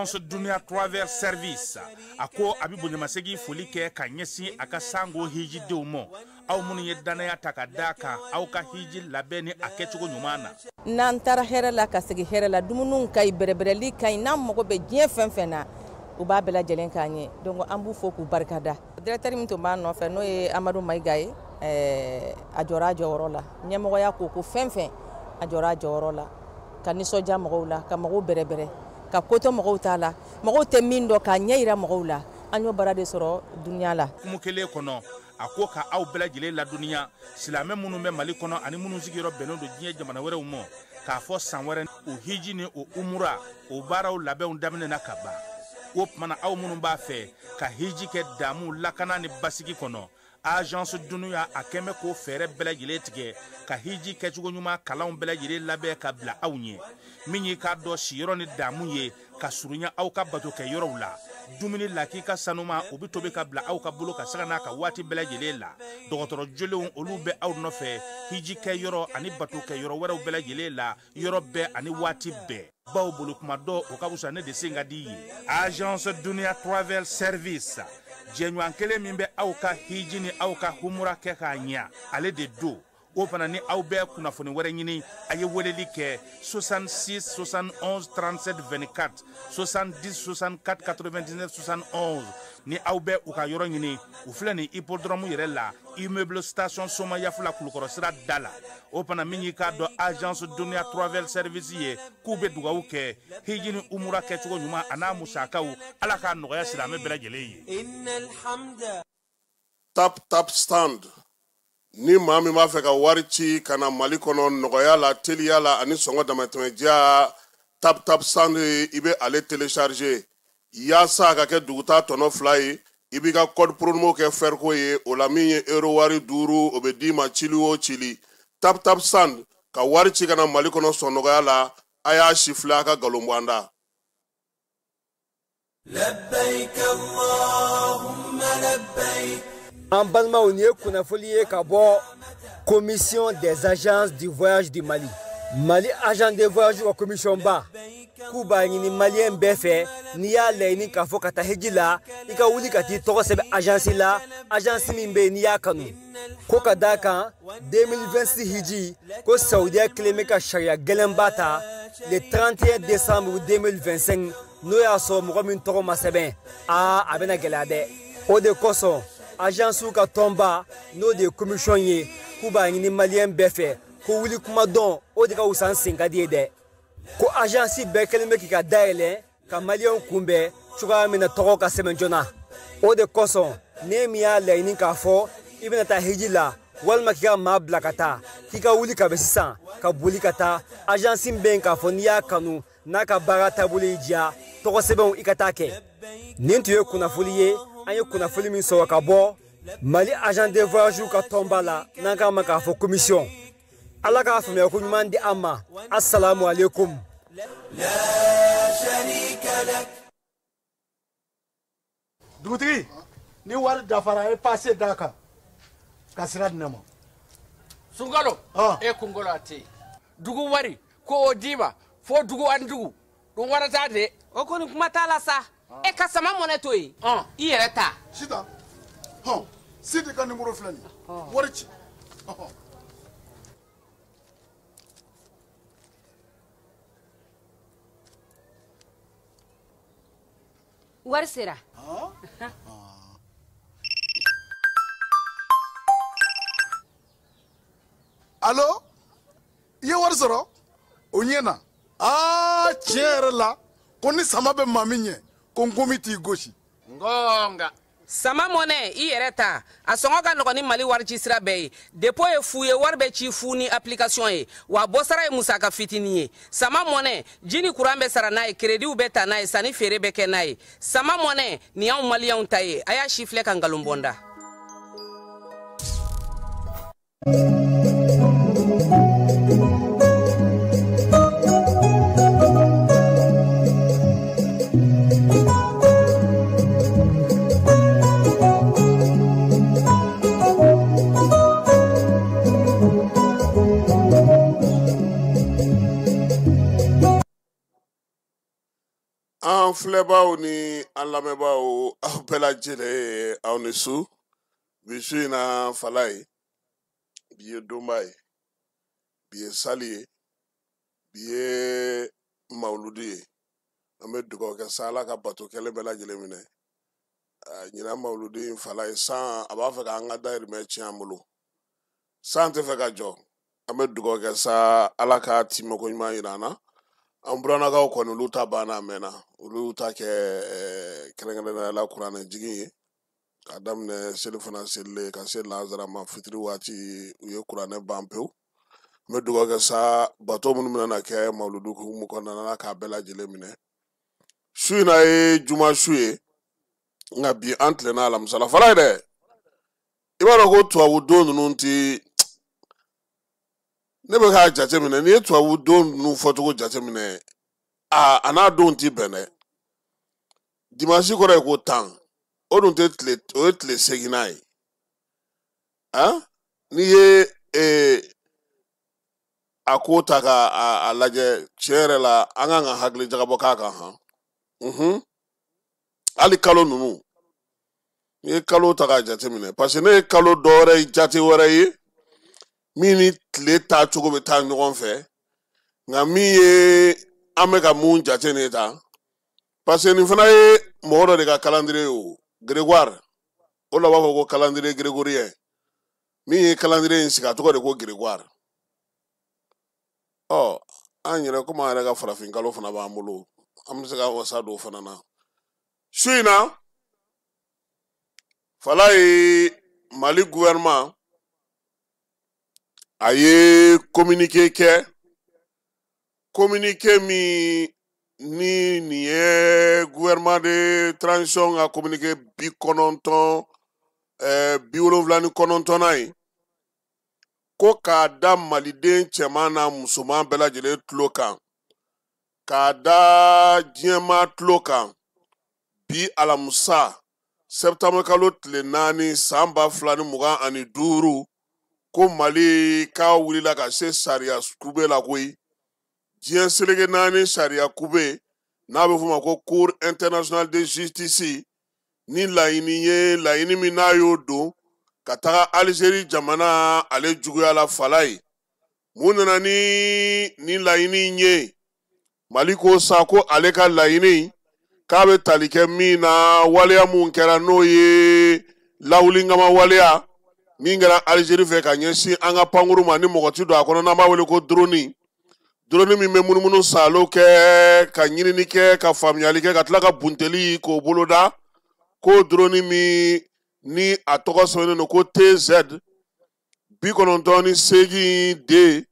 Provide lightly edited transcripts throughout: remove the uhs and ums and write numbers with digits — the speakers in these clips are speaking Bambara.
Agence Dunia Travel Service a ko a bɛ bonyamasegin foli kɛ ka ɲɛsin a ka sango hijidenw ma aw minnu ye danaya ta ka d'a kan aw ka hiji labɛn ni a kɛcogo ɲuman na. N'an taara hɛrɛ la ka segin hɛrɛ la, dumuniw ka ɲi, bɛrɛbɛrɛli ka ɲi, n'an mago bɛ diɲɛ fɛn fɛn na, u b'a bɛɛ lajɛlen k'an ye. Donc an b'u fo k'u barikada. Directeur min tun b'an nɔfɛ n'o ye Amadu Mayiga ye, a jɔra a jɔyɔrɔ la. Ɲɛmɔgɔya ko fɛn fɛn, a jɔra a jɔyɔrɔ la. Ka nisɔndiya mɔgɔw la, ka mɔgɔw bɛrɛbɛrɛ, ka ko to mɔgɔw t'a la, mɔgɔw tɛ min dɔn k'a ɲɛ yira mɔgɔw la. An y'o baara de sɔrɔ dunuya la. Hukumu kelen kɔnɔ, a ko ka aw bɛɛ lajɛlen ladɔnniya silamɛ minnu bɛ Mali kɔnɔ ani minnu sigiyɔrɔ bɛnnen don diɲɛ jamana wɛrɛw ma, k'a fɔ san wɛrɛ o hiji ni o umura o baaraw labɛnw daminɛna ka ban. O tuma na aw minnu b'a fɛ ka hiji kɛ damu lakana ni basigi kɔnɔ, Agence Dunia a kɛn bɛ k'o fɛɛrɛ bɛɛ lajɛlen tigɛ ka hiji kɛcogo ɲuman kalanw bɛɛ lajɛlen labɛn ka bila aw ɲɛ, min y'i k'a dɔn siyɔrɔ ni damu ye ka surunya aw ka bato kɛ yɔrɔw la. Dumuni lakika sanuma o bɛ tobi ka bila aw ka bolo ka sanga n'a ka waati bɛɛ lajɛlen la. Dɔgɔtɔrɔ jolenw olu bɛ aw nɔfɛ hiji kɛ yɔrɔ ani bato kɛ yɔrɔ wɛrɛw bɛɛ lajɛlen la, yɔrɔ bɛɛ ani waati bɛɛ. Baw bolo kuma dɔ o ka fisa ne de sen ka di ye. Agence Dunia Travel Service, jɛɲɔgɔn kelen min bɛ aw ka hiji ni aw ka humura kɛ k'a ɲɛ, ale de don. O fana ni aw bɛ kunnafoni wɛrɛ ɲini, a ye weleli kɛ 66 71 37 24, 70 64 99 71. Ni aw bɛ u ka yɔrɔ ɲini, u filɛ nin hippodrome yɛrɛ la, immeuble station Somayafula Kulukɔrɔ sira da la. O fana min y'i k'a dɔn Agence Dunia Travel Service ye, k'u bɛ dugawu kɛ hiji ni umura kɛcogo ɲuman a n'a musakaw, Ala k'a nɔgɔya silamɛ bɛɛ lajɛlen ye. Tap Tap Stand, ni maa min b'a fɛ ka wari ci ka na Mali kɔnɔ nɔgɔya la, teliya la ani sɔngɔ damatɛmɛdiya, Tap Tap Stand i bɛ ale télécharger yaasa a ka kɛ duguta tɔnɔ 2 ye. I b'i ka code promo kɛ fɛriko ye, o la min ye euro wari 5 o bɛ d'i ma cili o cili. Tap Tap Stand ka wari ci ka na Mali kɔnɔ sɔn nɔgɔya la, a y'a si filɛ a ka nkalon bɔ an da. Labbaik Allahumma labbaik. An balimaw, nin ye kunnafoli ye ka bɔ Commission des agences du voyage du Mali. Mali agent de voyage ka commission ba k'u b'a ɲini maliyɛn bɛɛ fɛ, n'i y'a laɲini k'a fɔ ka taa hiji la, i ka wuli ka t'i tɔgɔ sɛbɛn agence la, agence min bɛ yen n'i y'a kanu. Ko ka d'a kan 2026 hiji ko Saudiya kelen bɛ ka sariya gɛlɛnba ta le 31 décembre 2025, n'o y'a sɔrɔ mɔgɔ min tɔgɔ ma sɛbɛn, aa a bɛna gɛlɛya dɛ. O de kosɔn agence ka tɔnba, n'o de ye commission ye, k'u b'a ɲini maliyɛn bɛɛ fɛ ko wuli kuma dɔn o de ka wusa n sen ka di ye dɛ. Ko agence bɛɛ kɛlen bɛ k'i ka dayɛlɛ ka maliyɛnw kunbɛn cogoya min na tɔgɔ ka sɛbɛn joona. O de kosɔn ne min y'a laɲini k'a fɔ i bɛna taa hiji la walima k'i ka maa bila ka taa, k'i ka wuli ka bɛ sisan ka boli ka taa agence min bɛ yen k'a fɔ n'i y'a kanu n'a ka baara taabolo y'i diya, tɔgɔ sɛbɛnw i ka taa kɛ. Nin tun ye kunnafoli ye, an ye kunnafoli min sɔrɔ ka bɔ Mali agent de voyage ka tɔnba la, n'an k'a ma k'a fɔ commission. Ala k'a faamuya ko ɲuman di an ma. Assalamu alaikum. Dugutigi, ni wari dafara, e passe d'a kan ka sira di ne ma. Sunkalo, e kunkolo a tɛ yen. Dugu wari ko o d'i ma fo dugu ani dugu dun wara t'a de. O kɔni kuma t'a la sa. E ka sama mɔnɛ to yen, i yɛrɛ ta. Sitan, hɔn, Sidi ka numéro filɛ nin ye, wari ci. Wari sera. Allo, i ye wari sɔrɔ? O ɲɛna. Aa, tiɲɛ yɛrɛ la, ko ni sama bɛ maa min ɲɛ, ko nkomi t'i gosi. Ngonga. Sama mɔnɛ, i yɛrɛ ta. A sɔngɔ ka nɔgɔn ni Mali wari ci sira bɛɛ ye. Dépôt ye fu ye, wari bɛ ci fu ni application ye. Wa bɔsara ye musaka fitinin ye. Sama mɔnɛ, ji ni courant bɛ sara n'a ye, crédit bɛ ta n'a ye, sanni feere bɛ kɛ n'a ye. Sama mɔnɛ, nin y'anw maliyɛnw ta ye. A y'a si filɛ ka nkalon bɔ n da. An filɛ Filɛbaaw ni an lamɛnbaaw, aw bɛɛ lajɛlen, aw ni su. Bi su in na, Falaye, bi ye donba ye, bi ye sali ye, bi ye mawuludu ye. An bɛ dugawu kɛ sa, Ala ka bato kɛlen bɛɛ lajɛlen minɛ. Ɲinan mawuludu in, Falaye, san a b'a fɛ k'an ka dayirimɛ tiɲɛ an bolo, san tɛ fɛ ka jɔ. An bɛ dugawu kɛ sa, Ala ka timɛko ɲuman yira an na. An burannakaw kɔni, olu ta banna, a mɛnna. Olu y'u ta kɛ kɛrɛnkɛrɛnnenya la kuranɛ jigin ye, k'a daminɛ seli fana selilen ka se lansara ma, fitiri waati, u ye kuranɛ ban pewu. N bɛ dugawu kɛ sa, bato minnu bɛna na kɛ mawuludu hukumu kɔnɔna na, Ala k'a bɛɛ lajɛlen minɛ. Su in na ye juma su ye, nka bi an tilenna alamisa la. Falaye dɛ, i b'a dɔn ko tubabu don ninnu ti, ne bɛ k'a jateminɛ, n'i ye tubabu don ninnu fɔcogo jateminɛ, a n'a don ti bɛn dɛ. Dimansi kɔrɔ ye ko 10, o dun tɛ tile, o ye tile seeginnan ye. Han, n'i ye a ko ta ka a lajɛ, tiɲɛ yɛrɛ la, an kan ka hakili jagabɔ k'a kan. Han, hali kalo ninnu, n'i ye kalo ta k'a jateminɛ, parce que ne ye kalo dɔ wɛrɛ jate wɛrɛ ye min ni tile taa cogo bɛ taa ɲɔgɔn fɛ, nka min ye an bɛ ka mun jate nin ta, parce que nin fana ye mɔgɔ dɔ de ka calendrier ye, o Grégoire, o la u b'a fɔ ko calendrier grégorien. Min ye calendrier in sigi, a tɔgɔ de ko Grégoire. Ɔ, an yɛrɛ, komi an yɛrɛ ka farafin kalo fana b'an bolo, an bɛ se ka wasa don o fana na. Su in na, Falaye, Mali gouvernement a ye communiqué kɛ, communiqué min ni nin ye gouvernement de transition ka communiqué 90 79nan ye, ko k'a da maliden cɛman n'a musoman bɛɛ lajɛlen tulo kan, k'a da diɲɛmaa tulo kan, bi alamisa septembre kalo tile 4 san 2025, ko Mali k'a wulila ka se sariya kube la koyi. Diɲɛ seleke naani sariya kube n'a bɛ f'o ma ko Cour internationale de justice, ni laɲini ye, laɲini min n'a y'o don ka taga Alizeri jamana ale juguya la. Falaye, mun nana ni nin laɲini in ye? Mali ko sa ko ale ka laɲini k'a bɛ tali kɛ min na, waleya mun kɛra, n'o ye lawulinkama waleya min kɛra Alizeri fɛ ka ɲɛsin an ka pankuru ma, ni mɔgɔ ti don a kɔnɔ, n'an b'a wele ko drone. Drone min bɛ munumunu saalo kɛ, ka ɲinini kɛ, ka faamuyali kɛ, ka tila ka bunteli k'o boloda, ko drone min ni a tɔgɔ sɛbɛnnen don ko TZ 98 D,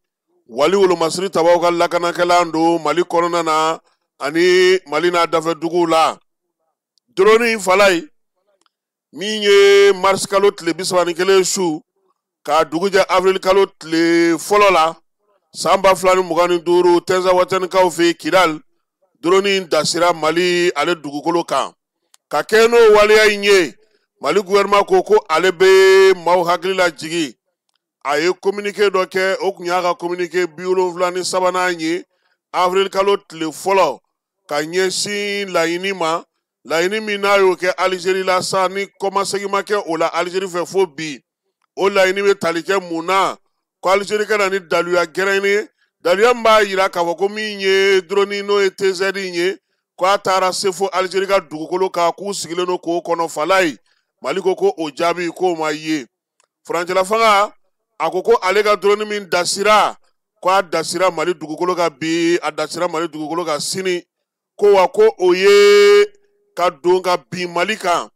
wali wolomasiri tabaw ka lakanakɛlan don Mali kɔnɔna na ani Mali n'a dafɛ duguw la. Drone, Falaye, min ye marisi kalo tile 31 su k'a dugu jɛ avril kalo tile 1 la san 2025, Tɛnzawatɛnikaw fɛ Kidal, drone in dasira Mali ale dugukolo kan. Ka kɛ n'o waleya in ye, Mali gouvernement ko ko ale bɛ maaw hakili lajigi. A ye communiqué dɔ kɛ, o tun y'a ka communiqué 73nan ye, avril kalo tile 1, ka ɲɛsin laɲini ma, laɲini min n'a y'o kɛ Alizeri la sa, ni kɔmasegin ma kɛ o la Alizeri fɛ fo bi. O laɲini bɛ tali kɛ mun na? Ko Alizeri ka na ni daluya gɛrɛn ye, daluya min b'a yira k'a fɔ ko min ye drone, n'o ye TZ in ye, ko a taara se fo Alizeri ka dugukolo kan, k'u sigilen don k'o kɔnɔ. Falaye, Mali ko ko o jaabi k'o ma ye. Furancɛla fanga a ko ko ale ka drone min dasira, ko a dasira Mali dugukolo kan bi, a dasira Mali dugukolo kan sini, ko wa ko o ye ka don ka bin Mali kan,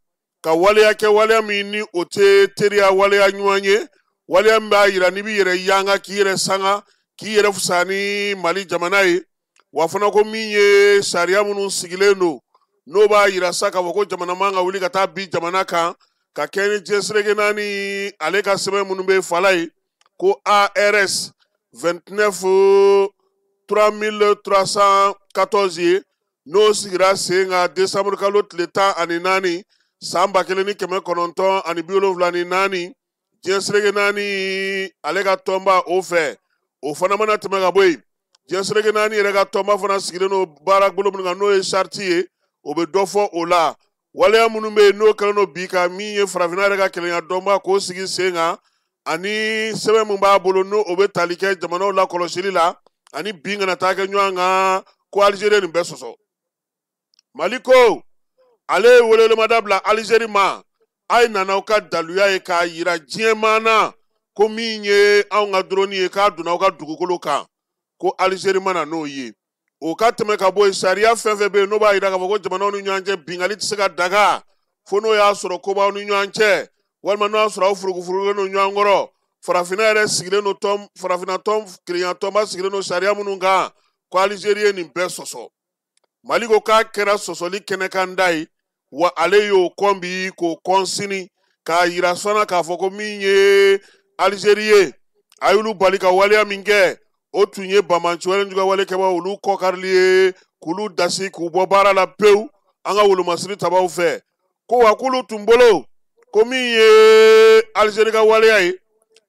ka waleya kɛ, waleya min ni o tɛ teriya waleya ɲuman ye, waleya min b'a yira n'i b'i yɛrɛ yanga, k'i yɛrɛ sanga, k'i yɛrɛ fisaya ni Mali jamana ye. Wa fana ko min ye sariya minnu sigilen don, n'o b'a yira sa k'a fɔ ko jamana man ka wuli ka taa bin jamana kan, ka kɛ ni diɲɛ seleke naani ale ka sɛbɛn minnu bɛ, Falaye, ko ARS 29 3314 ye, n'o sigira sen kan décembre kalo tile 14 san 1974, diɲɛ seleke naani ale ka tɔnba o fɛ. O fana mana tɛmɛ ka bɔ yen, diɲɛ seleke naani yɛrɛ ka tɔnba fana sigilen don baarabolo minnu kan, n'o ye charte ye. O bɛ dɔ fɔ o la. Waleya minnu bɛ yen n'o kɛlen don bi ka min ye farafinna yɛrɛ ka kelenya dɔnba k'o sigi sen kan, ani sɛbɛn min b'a bolo n'o o bɛ tali kɛ jamanaw lakɔlɔsili la, ani bin kana taa kɛ ɲɔgɔn kan, ko Alizeri nin bɛɛ sɔsɔ. Mali ko ale ye welewelemada bila Alizeri ma, a ye nana aw ka daluya ye k'a yira diɲɛ na ko min ye anw ka drone ye k'a donna aw ka dugukolo kan, ko Alizeri ma na n'o ye. O ka tɛmɛ ka bɔ yen, sariya fɛn fɛn bɛ yen n'o b'a yira k'a fɔ ko jamanaw ni ɲɔgɔn cɛ binkanni tɛ se ka daga fo n'o y'a sɔrɔ ko b'aw ni ɲɔgɔn cɛ, walima n'o y'a sɔrɔ aw furugufurugulen don ɲɔgɔn kɔrɔ. Farafinna yɛrɛ sigilen don tɔn, farafinna tɔn kelenya tɔnba sigilen don sariya minnu kan, ko Alizeri ye nin bɛɛ sɔsɔ. Mali ko k'a kɛra sɔsɔli kɛnɛkanda ye, wa ale y'o kɔn bi k'o kɔn sini, k'a yira fana k'a fɔ ko min ye Alizeri ye, a y'olu bali ka waleya min kɛ, o tun ye banbaanci juguya wale kɛbagaw olu kɔkarili ye, k'olu dasi k'u bɔ baara la pewu an ka wolomasiri tabaw fɛ. Ko wa k'olu tun bolo ko min ye Alizeri ka waleya ye,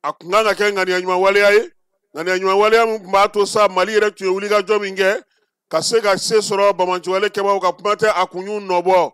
a tun kan ka kɛ ŋaniya ɲuman waleya ye, ŋaniya ɲuman waleya min tun b'a to sa Mali yɛrɛ tun ye wulikajɔ min kɛ ka se ka se sɔrɔ banbaanci wale kɛbagaw ka, kuma tɛ a kun y'u nɔbɔ.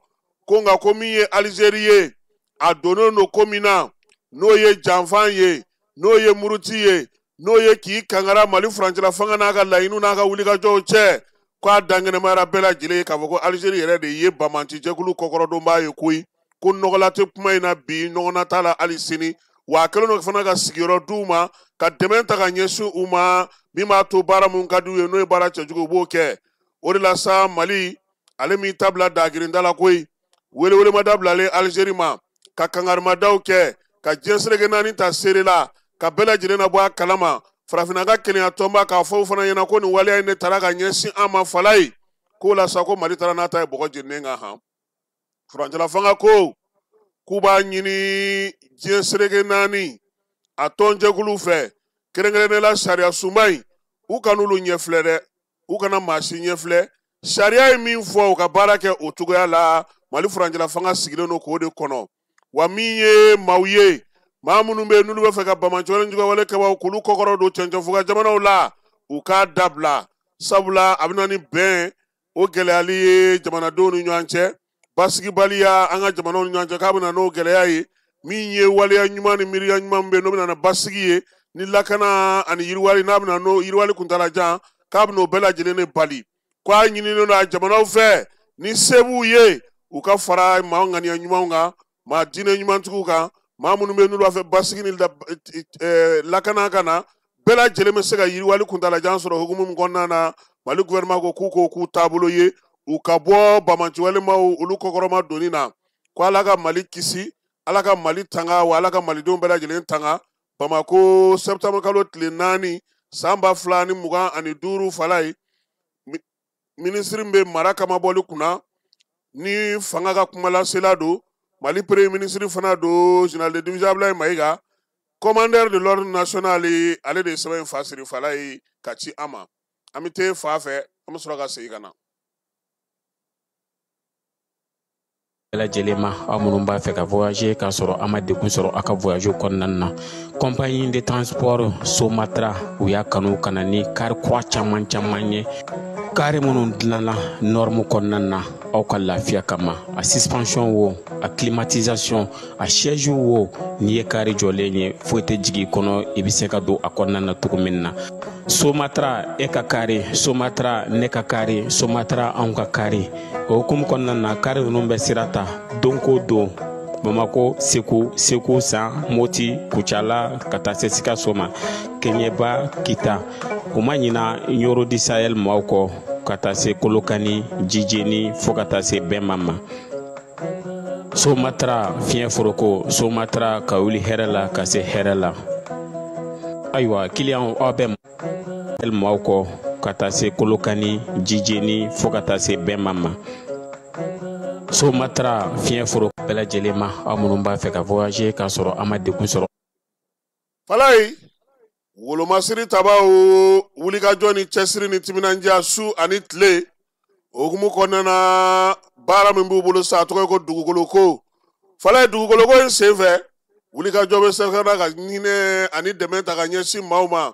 Ko nka ko min ye Alizeri ye, a donnen don ko min na, n'o ye janfan ye, n'o ye muruti ye, n'o ye k'i kangara Mali furancɛla fanga n'a ka laɲiniw n'a ka wulikajɔw cɛ, k'a dankɛnɛmayara bɛɛ lajɛlen ye k'a fɔ ko Alizeri yɛrɛ de ye banbaanci jɛkulu kɔkɔrɔdonbaa ye koyi, ko nɔgɔla tɛ kuma in na bi, ɲɔgɔnna t'a la hali sini. Wa a kɛlen don fana ka sigiyɔrɔ d'u ma, ka dɛmɛ ta ka ɲɛsin u ma, min b'a to baara mun ka d'u ye n'o ye baara cɛjugu, u b'o kɛ. O de la sa Mali ale m'i ta bila dagirinda la koyi, welewelemada bilalen Alizeri ma, ka kangarimadaw kɛ, ka diɲɛ seleke naani ta seere la, ka bɛɛ lajɛlen na bɔ a kalama. Farafinna ka kelenya tɔnba k'a fɔ u fana ɲɛna ko nin waleya in de taara ka ɲɛsin an ma fala ye, k'o la sa ko Mali taara n'a ta ye bɔgɔ jeninen kan han. Furancɛla fanga ko k'u b'a ɲini diɲɛ seleke naani a tɔnjɛkulu fɛ, kɛrɛnkɛrɛnnenya la sariya sunba in, u kan'olu ɲɛfilɛ dɛ, u kana maa si ɲɛfilɛ. Sariya ye min fɔ, u ka baara kɛ o cogoya la. Mali furancɛla fanga sigilen don k'o de kɔnɔ. Wa min ye maaw ye, maa minnu bɛ yen n'olu bɛ fɛ ka banbaanci wale juguya wale kɛbagaw k'olu kɔkɔrɔ don cɛncɛnfuga jamanaw la, u k'a dabila, sabula a bɛ na ni bɛn o gɛlɛyali ye jamanadenw ni ɲɔgɔn cɛ, basigibaliya an ka jamanaw ni ɲɔgɔn cɛ, k'a bɛ na n'o gɛlɛya ye. Min ye waleya ɲuman ni miiriya ɲuman bɛ yen n'o bɛ na ni basigi ye ni lakana ani yiriwali, n'a bɛ na n'o yiriwali kuntalajan, k'a bɛ n'o bɛɛ lajɛlen de bali. Ko a ɲininen don a jamanaw fɛ, ni se b'u ye, u ka fara maa ŋaniya ɲumanw kan, maa diinɛ ɲumantigiw kan, maa minnu bɛ yen n'olu b'a fɛ basigi ni lakana ka na, bɛɛ lajɛlen bɛ se ka yiriwali kuntalajan sɔrɔ hukumu min kɔnɔna na. Mali gouvernement ko k'u ko k'u taabolo ye, u ka bɔ banbaanci walemaw olu kɔkɔrɔma donni na. Ko Ala ka Mali kisi, Ala ka Mali tanga, wa Ala ka Malidenw bɛɛ lajɛlen tanga. Bamako septembre kalo tile 4 san 2025 fala ye, minisiri bɛ mara kamabɔli kunna ni fanga ka kumalasela don, Mali premier ministre fana don, général de division Abdoulaye Maïga, commandeur de l'ordre national, ale de ye sɛbɛn in fa siri fala ye ka ci an ma. An bɛ te fa fɛ, an bɛ sɔrɔ ka segin ka na. Lajɛlen ma, aw minnu b'a fɛ ka voyager k'a sɔrɔ a ma degun sɔrɔ a ka voyage kɔnɔna na, compagnie de transport Somatra u y'a kanu ka na ni kari kura caman caman ye, kari minnu dilanna norme kɔnɔna na aw ka lafiya kama. A suspension wo, a climatisation, a siège wo, n'i ye kari jɔlen ye foyi tɛ jigin i kɔnɔ, i bɛ se ka don a kɔnɔna na cogo min na. Somatra e ka kari, Somatra ne ka kari, Somatra anw ka kari. O hukumu kɔnɔna na, kari ninnu bɛ sira ta don ko don, Bamako, Segu, Segu San, Moti, Kucala ka taa se Sikaso ma, Keɲeba, Kita. U ma ɲina Ɲoro di Sahel maaw kɔ ka taa se Kolokani, Jijeni fo ka taa se Bɛnma ma. Somatra fiɲɛ foroko, Somatra ka wuli hɛrɛ la ka se hɛrɛ la. Ayiwa kiliyanw, aw bɛ maaw kɔ ka taa se Kolokani, Jijeni fo ka taa se Bɛnma ma. Somatra fiɲɛ foro bɛɛ lajɛlen ma, aw minnu b'a fɛ ka voyager k'a sɔrɔ a ma degun sɔrɔ. Falayi, wolomasiri tabaw wulikajɔ ni cɛsiri ni timinandiya su ani tile, o hukumu kɔnɔna na, baara min b'u bolo sa, a tɔgɔ ye ko dugukolo ko. Falayi, dugukolo ko in senfɛ, wulikajɔ bɛ se ka hinɛ ani dɛmɛ ta ka ɲɛsin maaw ma.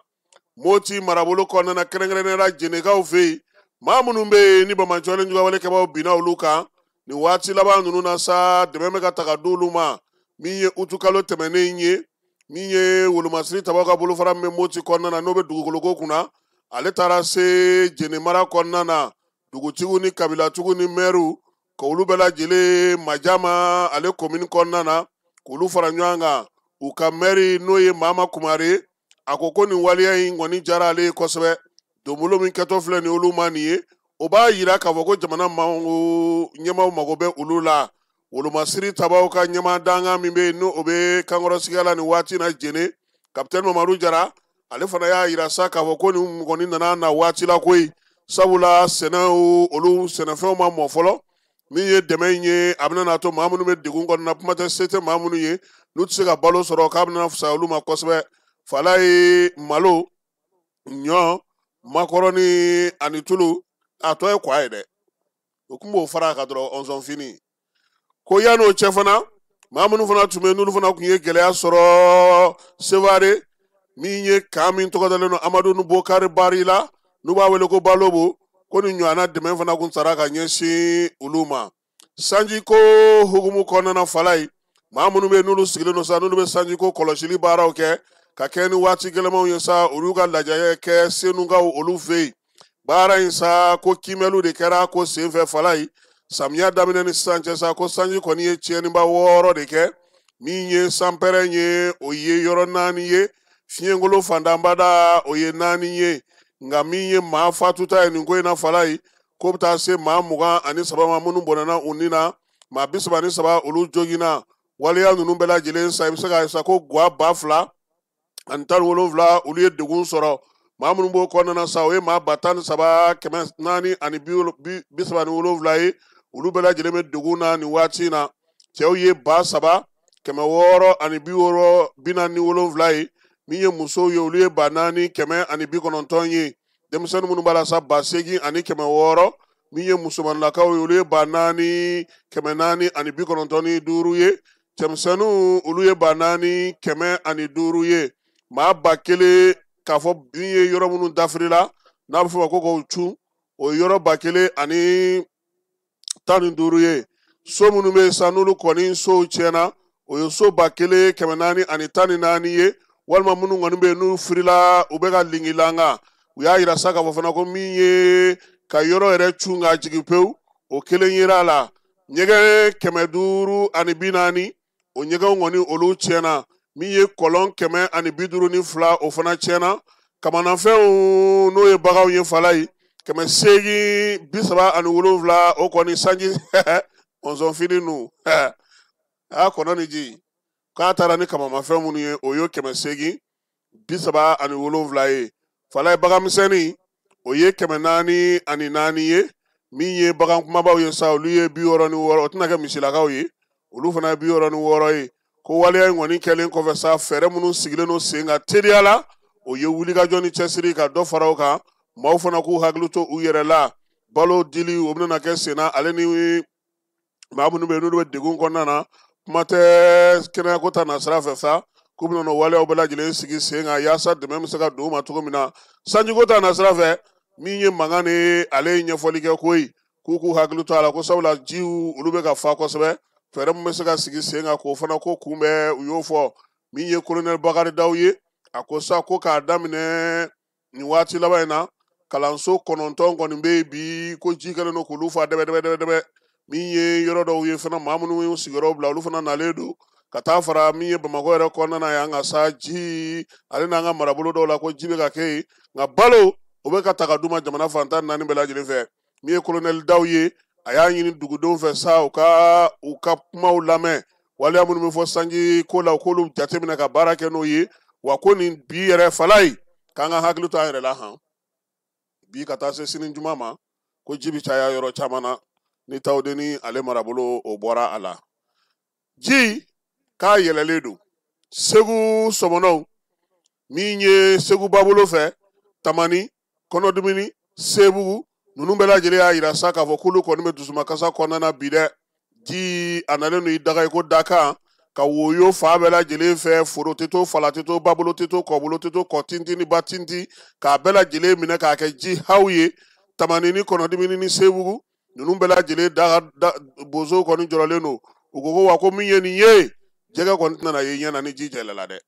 Moti marabolo kɔnɔna na, kɛrɛnkɛrɛnnenya la Jenekaw fɛ yen, maa minnu bɛ yen ni banbaanci wale juguya wale kɛbagaw binna olu kan, Nin waati laban ninnu na sa, dɛmɛ bɛ ka ta ka d'olu ma. Min ye utukalo tɛmɛnen ye, min ye wolomasiri tabaw ka bolofara min bɛ Moti kɔnɔna na, n'o bɛ dugukoloko kunna, ale taara se Jene mara kɔnɔna na, dugutigiw ni kabilatigiw ni mɛriw, k'olu bɛɛ lajɛlen Majama ale komini kɔnɔna na, k'olu fara ɲɔgɔn kan. U ka mɛri n'o ye Mama Kumare, a ko ko nin waleya in kɔni diyara ale ye kosɛbɛ. Donbolo min kɛtɔ filɛ nin olu ma nin ye, o b'a yira k'a fɔ ko jamana ɲɛmaaw mago bɛ olu la. Wolomasiri tabaw ka ɲɛmaa dankan min bɛ yen, n'o o bɛ kankɔrɔsigiya la nin waati na Jene, kapitɛni Mamadu Jara, ale fana y'a yira sa k'a fɔ ko nin kɔni nana na waati la koyi, sabula sɛnɛw, olu sɛnɛfɛnw ma mɔ fɔlɔ. Min ye dɛmɛ in ye, a bɛna n'a to maa minnu bɛ degun kɔnɔna, kuma tɛ se tɛ maa minnu ye, n'u tɛ se ka balo sɔrɔ, k'a bɛna fisaya olu ma kosɛbɛ. Fala ye malo, ɲɔ, makɔrɔni ani tulu, a tɔ ye kwa ye dɛ, o tun b'o fara a kan dɔrɔn ɔnsɔnfini. Ko yan'o cɛ fana, maa minnu fana tun bɛ yen, n'olu fana tun ye gɛlɛya sɔrɔ Sevare, min ye kan min tɔgɔ dalen don Amadu Bokari Bari la, n'u b'a wele ko Balobo, ko nin ɲɔgɔnna dɛmɛ fana kun sara ka ɲɛsin olu ma. Sanjiko hukumu kɔnɔna na, fala ye maa minnu bɛ yen, n'olu sigilen don sa, n'olu bɛ sanjiko kɔlɔsili baaraw kɛ ka kɛ ni waati gɛlɛmanw ye sa, olu ka lajɛ kɛ Senukaw olu fɛ yen. Baara in sa, ko kiimɛliw de kɛra ko senfɛ. Fala ye samiya daminɛ ni sisan cɛ sa, ko sanji kɔni ye tiɲɛniba 6 de kɛ. Min ye sanpɛrɛn ye, o ye yɔrɔ 4 ye, fiɲɛkolo fantanbada o ye 4 ye. Nka min ye maa fatuta ye nin ko in na, fala ye ko bɛ taa se maa 23 ma minnu bɔnɛna u ni na, maa 33 olu joginna. Waleya ninnu bɛɛ lajɛlen sa, i bɛ se k'a ye sa ko guwa 2017 olu ye degun sɔrɔ. Maa minnu b'o kɔnɔna na sa, o ye maa 13,437 ye, olu bɛɛ lajɛlen bɛ degun na nin waati in na. Cɛw ye 3647 ye, min ye musow ye, olu ye 4190 ye. Denmisɛnnin minnu b'a la sa, 8600, min ye musomanilakaw ye, olu ye 4495 ye. Cɛmisɛnninw olu ye 4105 ye. Maa 1000 k'a fɔ min ye yɔrɔ minnu dafirila, n'a bɛ fɔ o ma ko k'o cun, o ye yɔrɔ 1015 ye. So minnu bɛ yen sa, n'olu kɔni sow tiɲɛna, o ye so 1414 ye, walima minnu kɔni bɛ yen n'u firila, u bɛ ka lingilanga. U y'a yira sa k'a fɔ fana ko min ye ka yɔrɔ yɛrɛ cun k'a jigin pewu, o kelen yera a la. Ɲɛgɛn 540, o ɲɛgɛnw kɔni olu tiɲɛna. Min ye kɔlɔn 152, o fana tiɲɛna. Kamanafɛnw n'o ye baganw ye, fala ye 837, o kɔni sanji ɔnsɔnfini nu a kɔnɔ ni ji k'a taara ni kamamafɛn minnu ye, o ye 837 ye. Fala ye baganmisɛnnin, o ye 404 ye. Min ye bagan kumabaw ye sa, olu ye 66, o tɛna kɛ misilakaw ye, olu fana ye 66 ye. Ko waleya in kɔni kɛlen kɔfɛ sa, fɛɛrɛ minnu sigilen don sen kan teliya la, o ye wulikajɔ ni cɛsiri ka dɔ fara o kan. Maaw fana k'u hakili to u yɛrɛ la, balo dili o bɛna kɛ sen na, ale ni maa minnu bɛ yen n'olu bɛ degun kɔnɔna na, kuma tɛ kɛnɛyako ta nasira fɛ sa, k'u bɛna n'o waleyaw bɛɛ lajɛlen sigi sen kan yaasa dɛmɛ bɛ se ka don u ma cogo min na. Sanjiko ta nasira fɛ, min ye mankan ni ale ye ɲɛfɔli kɛ koyi, k'u k'u hakili to a la, ko sabula jiw olu bɛ ka fa kosɛbɛ, fɛɛrɛ min bɛ se ka sigi sen kan k'o fana ko kunbɛn, u y'o fɔ. Min ye kolonɛli Bakari Daw ye, a ko sa ko k'a daminɛ nin waati laban in na, kalanso 9 kɔni bɛ yen bi, ko ji kɛlen don k'olu fa dɛbɛ dɛbɛ dɛbɛ dɛbɛ. Min ye yɔrɔ dɔw ye fana, maa minnu y'u sigiyɔrɔ bila, olu fana nalen don ka taa fara min ye Bamakɔ yɛrɛ kɔnɔna na yan, ka sa ji ale n'an ka marabolo dɔw la, ko ji bɛ ka kɛ yen, nka balo o bɛ ka ta ka d'u ma jamana fan 14 bɛɛ lajɛlen fɛ. Min ye kolonɛli Daw ye, a y'a ɲini dugudenw fɛ sa, u ka kumaw lamɛn, waleya minnu bɛ fɔ sanji ko la, u k'olu jateminɛ ka baara kɛ n'o ye. Wa ko nin bi yɛrɛ fala ye, k'an ka hakili to an yɛrɛ la han, bi ka taa se sini juma ma, ko ji bɛ caya yɔrɔ caman na, ni Tawudeni ale marabolo o bɔra a la. Ji k'a yɛlɛlen don Segu sɔmɔnɔw, min ye Segu babolo fɛ, Tamani, Kɔnɔdumini, Sebugu, ninnu bɛɛ lajɛlen y'a yira sa k'a fɔ k'olu kɔni bɛ dusumakasa kɔnɔna na bi dɛ. Ji a nalen don i daga i ko dakan, ka woyo fa bɛɛ lajɛlen fɛ, foro tɛ to, fala tɛ to, babolo tɛ to, kɔbolo tɛ to, kɔ tintin ni ba tintin, k'a bɛɛ lajɛlen minɛ k'a kɛ ji haw ye. Tamani ni Kɔnɔdimini ni Sebugu, Ninnu bɛɛ lajɛlen da bozow kɔni jɔrɔlen don. U ko ko wa ko min ye nin ye, jɛgɛ kɔni tɛna na ye ɲɛ na ni ji jɛlɛla dɛ.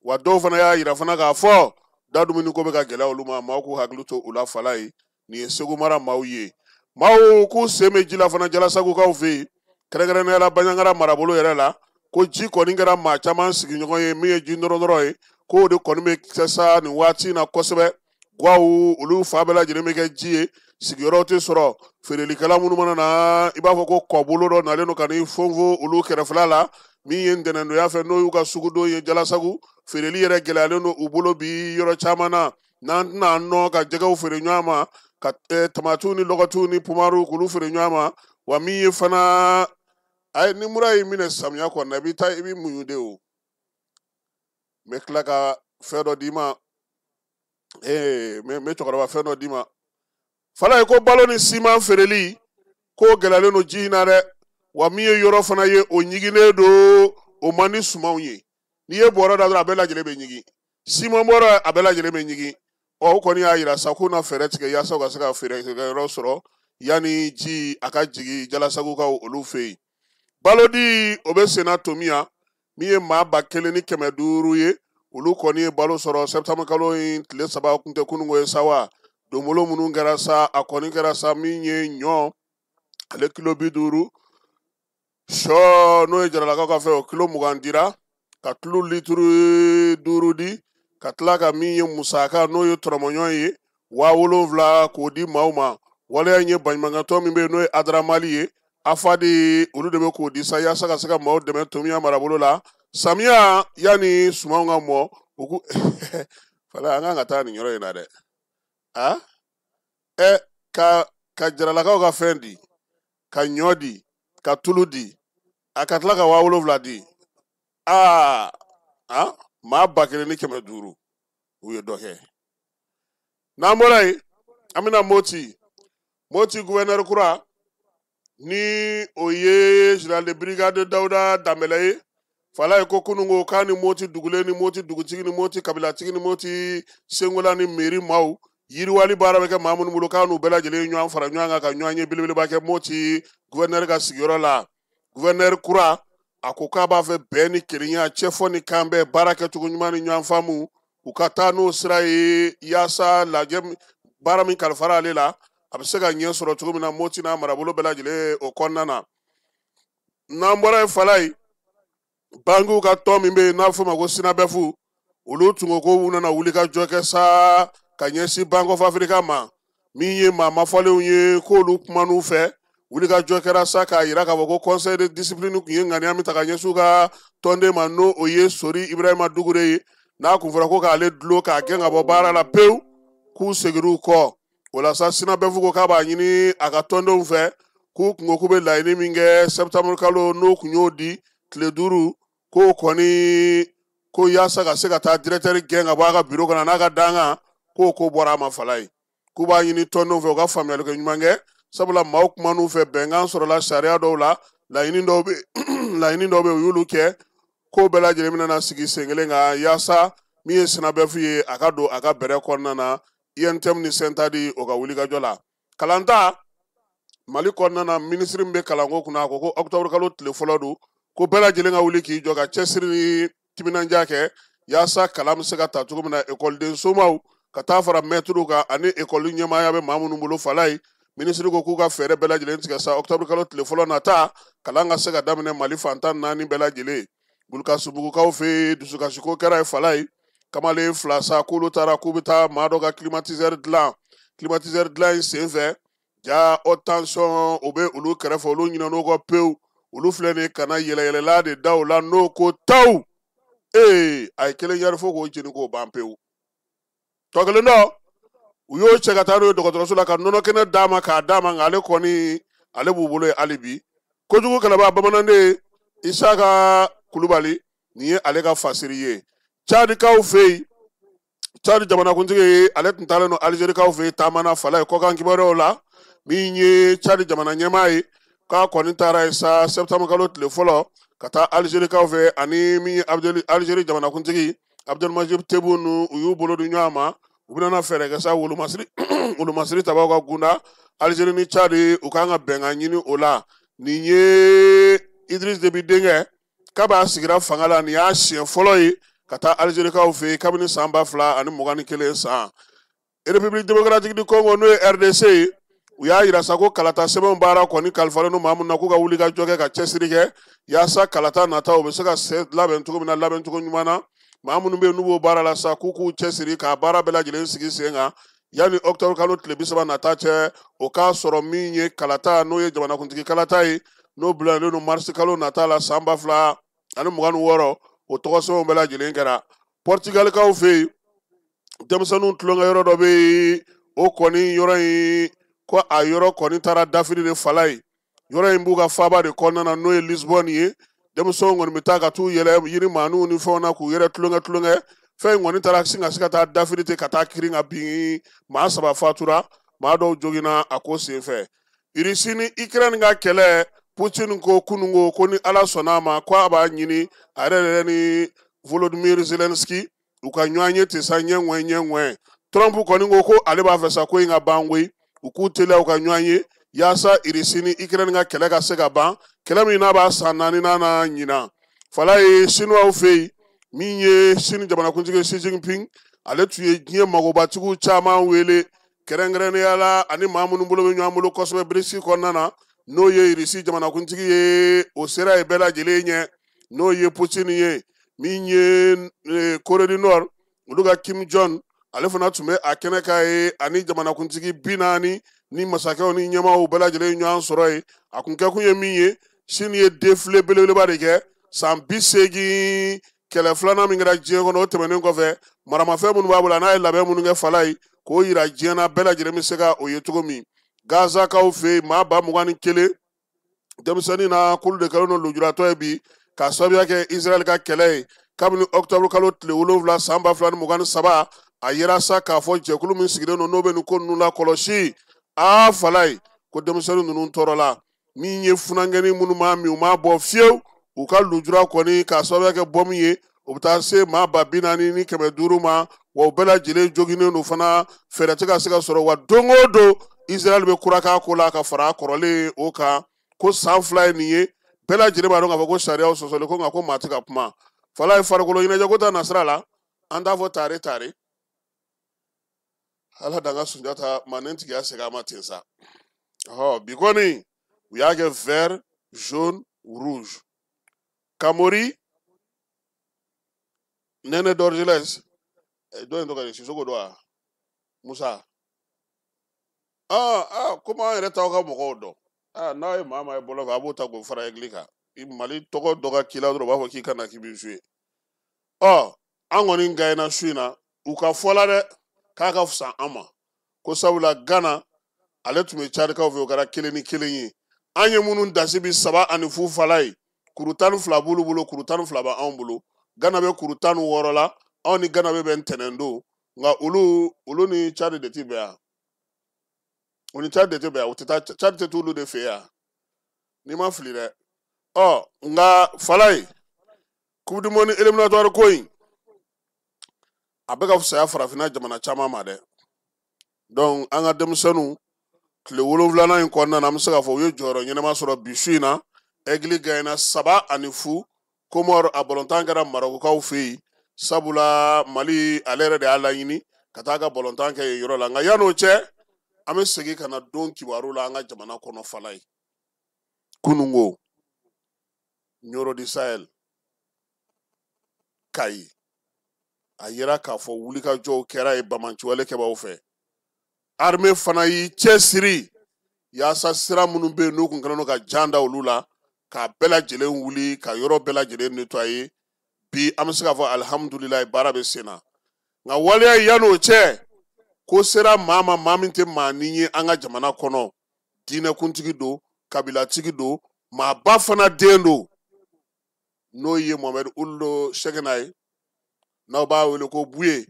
Wa dɔw fana y'a yira fana k'a fɔ da dumuni ko bɛ ka gɛlɛya olu ma, maaw k'u hakili to u la fala ye. Nin ye Segu mara maaw ye. Maaw k'u sen bɛ ji la fana Jalasagukaw fɛ yen, kɛrɛnkɛrɛnnenya la Baɲangara marabolo yɛrɛ la, ko ji kɔni kɛra maa caman sigiɲɔgɔn ye min ye ji nɔrɔnɔrɔ ye, k'o de kɔni bɛ kɛ sa nin waati in na kosɛbɛ. Gwaw olu fa bɛɛ lajɛlen bɛ kɛ ji ye, sigiyɔrɔ tɛ sɔrɔ, feerelikɛla minnu mana na i b'a fɔ ko kɔbolo dɔ nalen don ka n'i fonfon olu kɛrɛfɛla la, min ye ntɛnɛndonya fɛ n'o y'u ka sugudon ye Jalasagu, feereli yɛrɛ gɛlɛyalen don u bolo bi yɔrɔ caman na. N'an tɛna an nɔ ka jɛgɛw feere ɲɔgɔn ma, ka tamatiw ni lɔgɔtiw ni pumaruw k'olu feere ɲɔgɔn ma. Wa min ye fana, ayi ni mura y'i minɛ samiya kɔni na, i bɛ taa i bɛ muɲu de o. N bɛ tila ka fɛn dɔ d'i ma, n bɛ cɛkɔrɔba fɛn dɔ d'i ma. Fala ye ko balo ni siman feereli k'o gɛlɛyalen don ji in na dɛ. Wa min ye yɔrɔ fana ye, o ɲiginnen don, o man di sumanw ye. N'i ye bɔrɔ da dɔrɔn a bɛɛ lajɛlen bɛ ɲigin, siman bɔrɔ a bɛɛ lajɛlen bɛ ɲigin. Ɔ o kɔni y'a yira sa k'u na fɛɛrɛ tigɛ yaasa u ka se ka feere yɔrɔ sɔrɔ yanni ji a ka jigin Jalasagukaw olu fɛ yen. Balodi o bɛ senna Tomiya, min ye maa 1500 ye, olu kɔni ye balo sɔrɔ septembre kalo in tile 3 kun tɛ kununko ye sa wa. Donbolo minnu kɛra sa, a kɔni kɛra sa min ye ɲɔ ale kilo 50, sɔ n'o ye Jaralakaw ka fɛn o kilo 20 dira, ka tulu litiri 5 di, ka tila ka min ye musaka n'o ye tɔrɔmɔɲɔ ye 7000 k'o di maaw ma. Waleya in ye baɲumankɛtɔn min bɛ yen n'o ye Adaramali ye, Afadi olu de bɛ k'o di sa yaasa ka se ka maaw dɛmɛ Tomiya marabolo la samiya yanni sumanw ka mɔ. U k'u fala an kan ka taa nin yɔrɔ in na dɛ. A ɛ ka Jaralakaw ka fɛn di, ka ɲɔ di, ka tulu di, a ka tila ka 7000 di. Aa a maa 1500 u ye dɔ kɛ. N'an bɔra yen, an bɛna Moti. Moti gouverneur kura ni o ye général de brigade Dawuda Danbɛlɛ ye. Fala ye ko kununko k'a ni Moti dugulen ni Moti dugutigi ni Moti kabilatigi ni Moti Sengola ni mairie maaw, yiriwali baara bɛ kɛ maa minnu bolo, k'a n'u bɛɛ lajɛlen ye ɲɔgɔn fara ɲɔgɔn kan ka ɲɔgɔn ye belebeleba kɛ Moti gouverneur ka sigiyɔrɔ la. Gouverneur kura a ko k'a b'a fɛ bɛn ni kelenya, cɛfɔ ni kanbɛn, baara kɛcogo ɲuman ni ɲɔgɔn faamu, u ka taa n'o sira ye yaasa lajɛ baara min kalifara ale la a bɛ se ka ɲɛ sɔrɔ cogo min na Moti n'a marabolo bɛɛ lajɛlen o kɔnɔna na. N'an bɔra yen fala ye, bankiw ka tɔn min bɛ yen n'a bɛ f'o ma ko Sinabɛfu, olu tun ko k'u nana wuli ka jɔ kɛ sa ka ɲɛsin Bank of Africa ma, min ye maa mafɔlenw ye k'olu kuman'u fɛ. Wuli ka jɔ kɛra sa k'a yira k'a fɔ ko conseil de discipline tun ye ŋaniya min ta ka ɲɛsin u ka tɔnden ma, n'o o ye Sori Ibrahima Dugure ye, n'a kun fɔra ko k'ale dulon k'a gɛn ka bɔ baara la pewu, k'u seginna u kɔ. O la sa Sinabɛfu ko k'a b'a ɲini a ka tɔndenw fɛ k'u kun ko k'u bɛ laɲini min kɛ septembre kalo n'o kun y'o di tile 5, k'o kɔni ko yaasa ka se ka taa directeur gɛn ka bɔ a ka bureau kɔnɔ n'a ka dankan, k'o ko bɔra a ma fala ye. K'u b'a ɲini tɔndenw fɛ u ka faamuyali kɛ ɲuman kɛ, sabula maaw kuman'u fɛ, bɛnkan sɔrɔla sariya dɔw la, laɲini dɔw bɛ laɲini dɔw bɛ u y'olu kɛ, k'o bɛɛ lajɛlen bɛna na sigi sen kelen kan yaasa min ye Sinabɛfu ye a ka don a ka bɛrɛ kɔnɔna na. UNTM ni Sentadi o ka wulikajɔ la. Kalanta Mali kɔnɔna na, minisiri min bɛ kalanko kunna a ko ko octobre kalo tile fɔlɔ don, ko bɛɛ lajɛlen ka wuli k'i jɔ ka cɛsiri ni timinandiya kɛ yaasa kalan bɛ se ka ta cogo min na ekɔliden somaw ka taa fara mɛtiriw kan ani ekɔli ɲɛmaaya bɛ maa minnu bolo fala ye. Minisiri ko k'u ka fɛɛrɛ bɛɛ lajɛlen tigɛ sa octobre kalo tile fɔlɔ nata kalan ka se ka daminɛ Mali fan 14 bɛɛ lajɛlen. Bulukasubugukaw fɛ yen dusukasiko kɛra ye fala ye. Kamalen fila sa k'olu taara k'u bɛ taa maa dɔ ka climatiseur dilan, climatiseur dilan in senfɛ ja haute tension o bɛ olu kɛrɛfɛ, olu ɲinɛn'o kɔ pewu. Olu filɛ nin ye ka na yɛlɛyɛlɛla de da o la n'o ko taw, ee a ye kelen yari fo k'o jeni k'o ban pewu. Tɔ kelen dɔ u y'o cɛ ka taa n'o ye dɔgɔtɔrɔso la ka nɔnɔ kɛnɛ d'a ma k'a d'a ma, nka ale kɔni ale b'u bolo yen hali bi. Kojugu kɛlɛbaa bamananden Isaka Kulubali, nin ye ale ka fasiri ye. Cadikaw fɛ yen, Cadi jamanakuntigi ale tun taalen don Alizerikaw fɛ yen taama na fala ye kɔkan kibaruyaw la. Min ye Cadi jamana ɲɛmaa ye k'a kɔni taara yen sa septembre kalo tile fɔlɔ ka taa Alizerikaw fɛ, ani min ye Alizeri jamanakuntigi Abdelmajid Tebboune, u y'u bolo di ɲɔgɔn ma. U bɛna fɛɛrɛ kɛ sa wolomasiri tabaw ka gunda Algérie ni Tchad u kan ka bɛnkan ɲini o la. Nin ye Idriss Déby denkɛ kab'a sigira fanga la, nin y'a siɲɛ fɔlɔ ye ka taa Algérikaw fɛ yen kabini san 2021 san. République démocratique du Congo, n'o ye RDC ye, u y'a yira sa ko kalata sɛbɛnw baara kɔni kalifalen don maa min na, k'u ka wuli ka jɔ kɛ ka cɛsiri kɛ yaasa kalata nata u bɛ se ka labɛn cogo min na, labɛn cogo ɲuman na. Maa minnu bɛ yen n'u b'o baara la sa, k'u k'u cɛsiri k'a baara bɛɛ lajɛlen sigi sen kan yanni octobre kalo tile 30 nata cɛ, o k'a sɔrɔ min ye kalata, n'o ye jamanakuntigi kalata ye, n'o bilalen don marisi kalo nata la san 2026, o tɔgɔ sɛbɛnw bɛɛ lajɛlen kɛra. Portugalikaw fɛ yen, denmisɛnninw tulonkɛ yɔrɔ dɔ bɛ yen, o kɔni yɔrɔ in ko a yɔrɔ kɔni taara dafiri de fala ye. Yɔrɔ in b'u ka faaba de kɔnɔna na, n'o ye Lisbonne ye. Denmisɛnw kɔni bɛ taa ka t'u yɛlɛ yiri maaninw ni fɛnw na k'u yɛrɛ tulonkɛ tulonkɛ. Fɛn in kɔni taara sin ka se ka taa dafiri ten ka taa kirin ka bin, maa 3 fatura, maa dɔw joginna a ko senfɛ. Irisi ni Ukraine ka kɛlɛ, Poutine ko kununko ko ni Ala sɔnna a ma ko a b'a ɲini a yɛrɛ ni Volodymyr Zelensky u ka ɲɔgɔn ye ten sa, ɲɛ ŋwɛ. Trump kɔni ko ko ale b'a fɛ sa ko in ka ban koyi, u k'u teliya u ka ɲɔgɔn ye yaasa Irisi ni Ukraine ka kɛlɛ ka se ka ban, kɛlɛ min n'a b'a san 4 na ɲinan. Fala ye Sinuwaw fɛ yen, min ye Sini jamanakuntigi Xi Jinping, ale tun ye diɲɛ magobatigiw caman wele kɛrɛnkɛrɛnnenya la ani maa minnu bolo bɛ ɲɔgɔn bolo kosɛbɛ BRICS kɔnɔna na, n'o ye Irisi jamanakuntigi ye, o sera yen bɛɛ lajɛlen ɲɛ, n'o ye Poutine ye. Min ye Corée du Nord, olu ka Kim Jong, ale fana tun bɛ a kɛnɛ kan ye, ani jamanakuntigi 40 ni masakɛw ni ɲɛmaaw bɛɛ lajɛlen ɲɔgɔn sɔrɔ yen. A kun kɛkun ye min ye, Sini ye défilé belebeleba de kɛ san 80 kɛlɛ filanan min kɛra diɲɛ kɔnɔ, o tɛmɛnen kɔfɛ maramafɛn minnu b'a bolo a n'a ye labɛn minnu kɛ fala ye k'o yira diɲɛ na, bɛɛ lajɛlen bɛ se ka o ye cogo min. Gazakaw fɛ yen, maa 21,000 denmisɛnnin na k'olu de kɛlen don lujuratɔ ye bi k'a sababuya kɛ Israël ka kɛlɛ ye kabini octobre kalo tile 7 san 2023. A yera sa k'a fɔ jɛkulu min sigilen don n'o bɛ nin ko ninnu lakɔlɔsi, a fala ye ko denmisɛnnin ninnu tɔɔrɔla. Min ye funankɛnin minnu m'a min u m'a bɔ fiyewu, u ka lujura kɔni k'a sababuya kɛ bɔmu ye, o bɛ taa se maa 40,500 ma, wa u bɛɛ lajɛlen joginnen don fana, fɛɛrɛ tɛ ka se ka sɔrɔ. Wa don o don Israël bɛ kura k'a ko la ka fara a kɔrɔlen o kan, ko san 2 ye nin ye, bɛɛ lajɛlen b'a dɔn k'a fɔ ko sariyaw sɔsɔli ko nka ko maa tɛ ka kuma. Fala ye farikolo ɲɛnajɛ ko ta nasira la, an t'a fɔ tare tare, Ala dan ka Sunjata manden tigiya segin a ma ten sa. Bi kɔni u y'a kɛ vert jaune rouge. Kamori Nene Dorgelès, dɔ in tɔgɔ ye Sisoko don wa? Musa. Komi an yɛrɛ t'aw ka mɔgɔw dɔn. N'a ye maa ye bɔlɔ fɛ, a b'o ta k'o fara egili kan. Mali tɔgɔ dɔ ka k'i la dɔrɔn, u b'a fɔ k'i ka na k'i bɛ jouer. An kɔni gagné su in na, u ka fɔ la dɛ k'a ka fisa an ma. Ko sabula Ghana, ale tun bɛ Tchadikaw fɛ, o kɛra 1-1 ye. An ye minnu dasi bi 3-0 fala ye, kuru 12 b'olu bolo, kuru 12 b'anw bolo. Ghana bɛ kuru 16 la, anw ni Ghana bɛ bɛn ntɛnɛn don, nka olu ni Tchad de tɛ bɛn yan. U ni Tchad de tɛ bɛn yan, u tɛ taa Tchad tɛ t'olu de fɛ yan. N'i ma fili dɛ. Nka fala ye Coupe du monde éliminatoire ko in, a bɛ ka fisaya farafinna jamana caman ma dɛ. Donc an ka denmisɛnninw tile 7nan in kɔnɔna na, an bɛ se k'a fɔ u ye jɔyɔrɔ ɲɛnama sɔrɔ bi su in na. Aigle gagné 3-0. Comore a balontan kɛra Marokukaw fɛ yen, sabula Mali ale yɛrɛ de y'a laɲini ka taa ka balontan kɛ yen yɔrɔ la. Nka yan'o cɛ, an bɛ segin ka na don kibaru la an ka jamana kɔnɔ fala ye. Kununko Nioro du Sahel, Kayi, a yira k'a fɔ wulikajɔw kɛra yen bamanciwale kɛbaaw fɛ. Armée fana y'i cɛsiri yaasa sira minnu bɛ yen n'u kun kɛlen don ka jan da olu la, k'a bɛɛ lajɛlen wuli ka yɔrɔ bɛɛ lajɛlen nettoyer. Bi an bɛ se k'a fɔ alihamudulilayi baara bɛ sen na. Nka waleya yan'o cɛ, ko sera maa ma, maa min tɛ maa ni ye an ka jamana kɔnɔ, diinɛkuntigi don, kabilatigi don, maaba fana den don, n'o ye Mohamed Ould Cheikhna ye, n'aw b'a wele ko Buye.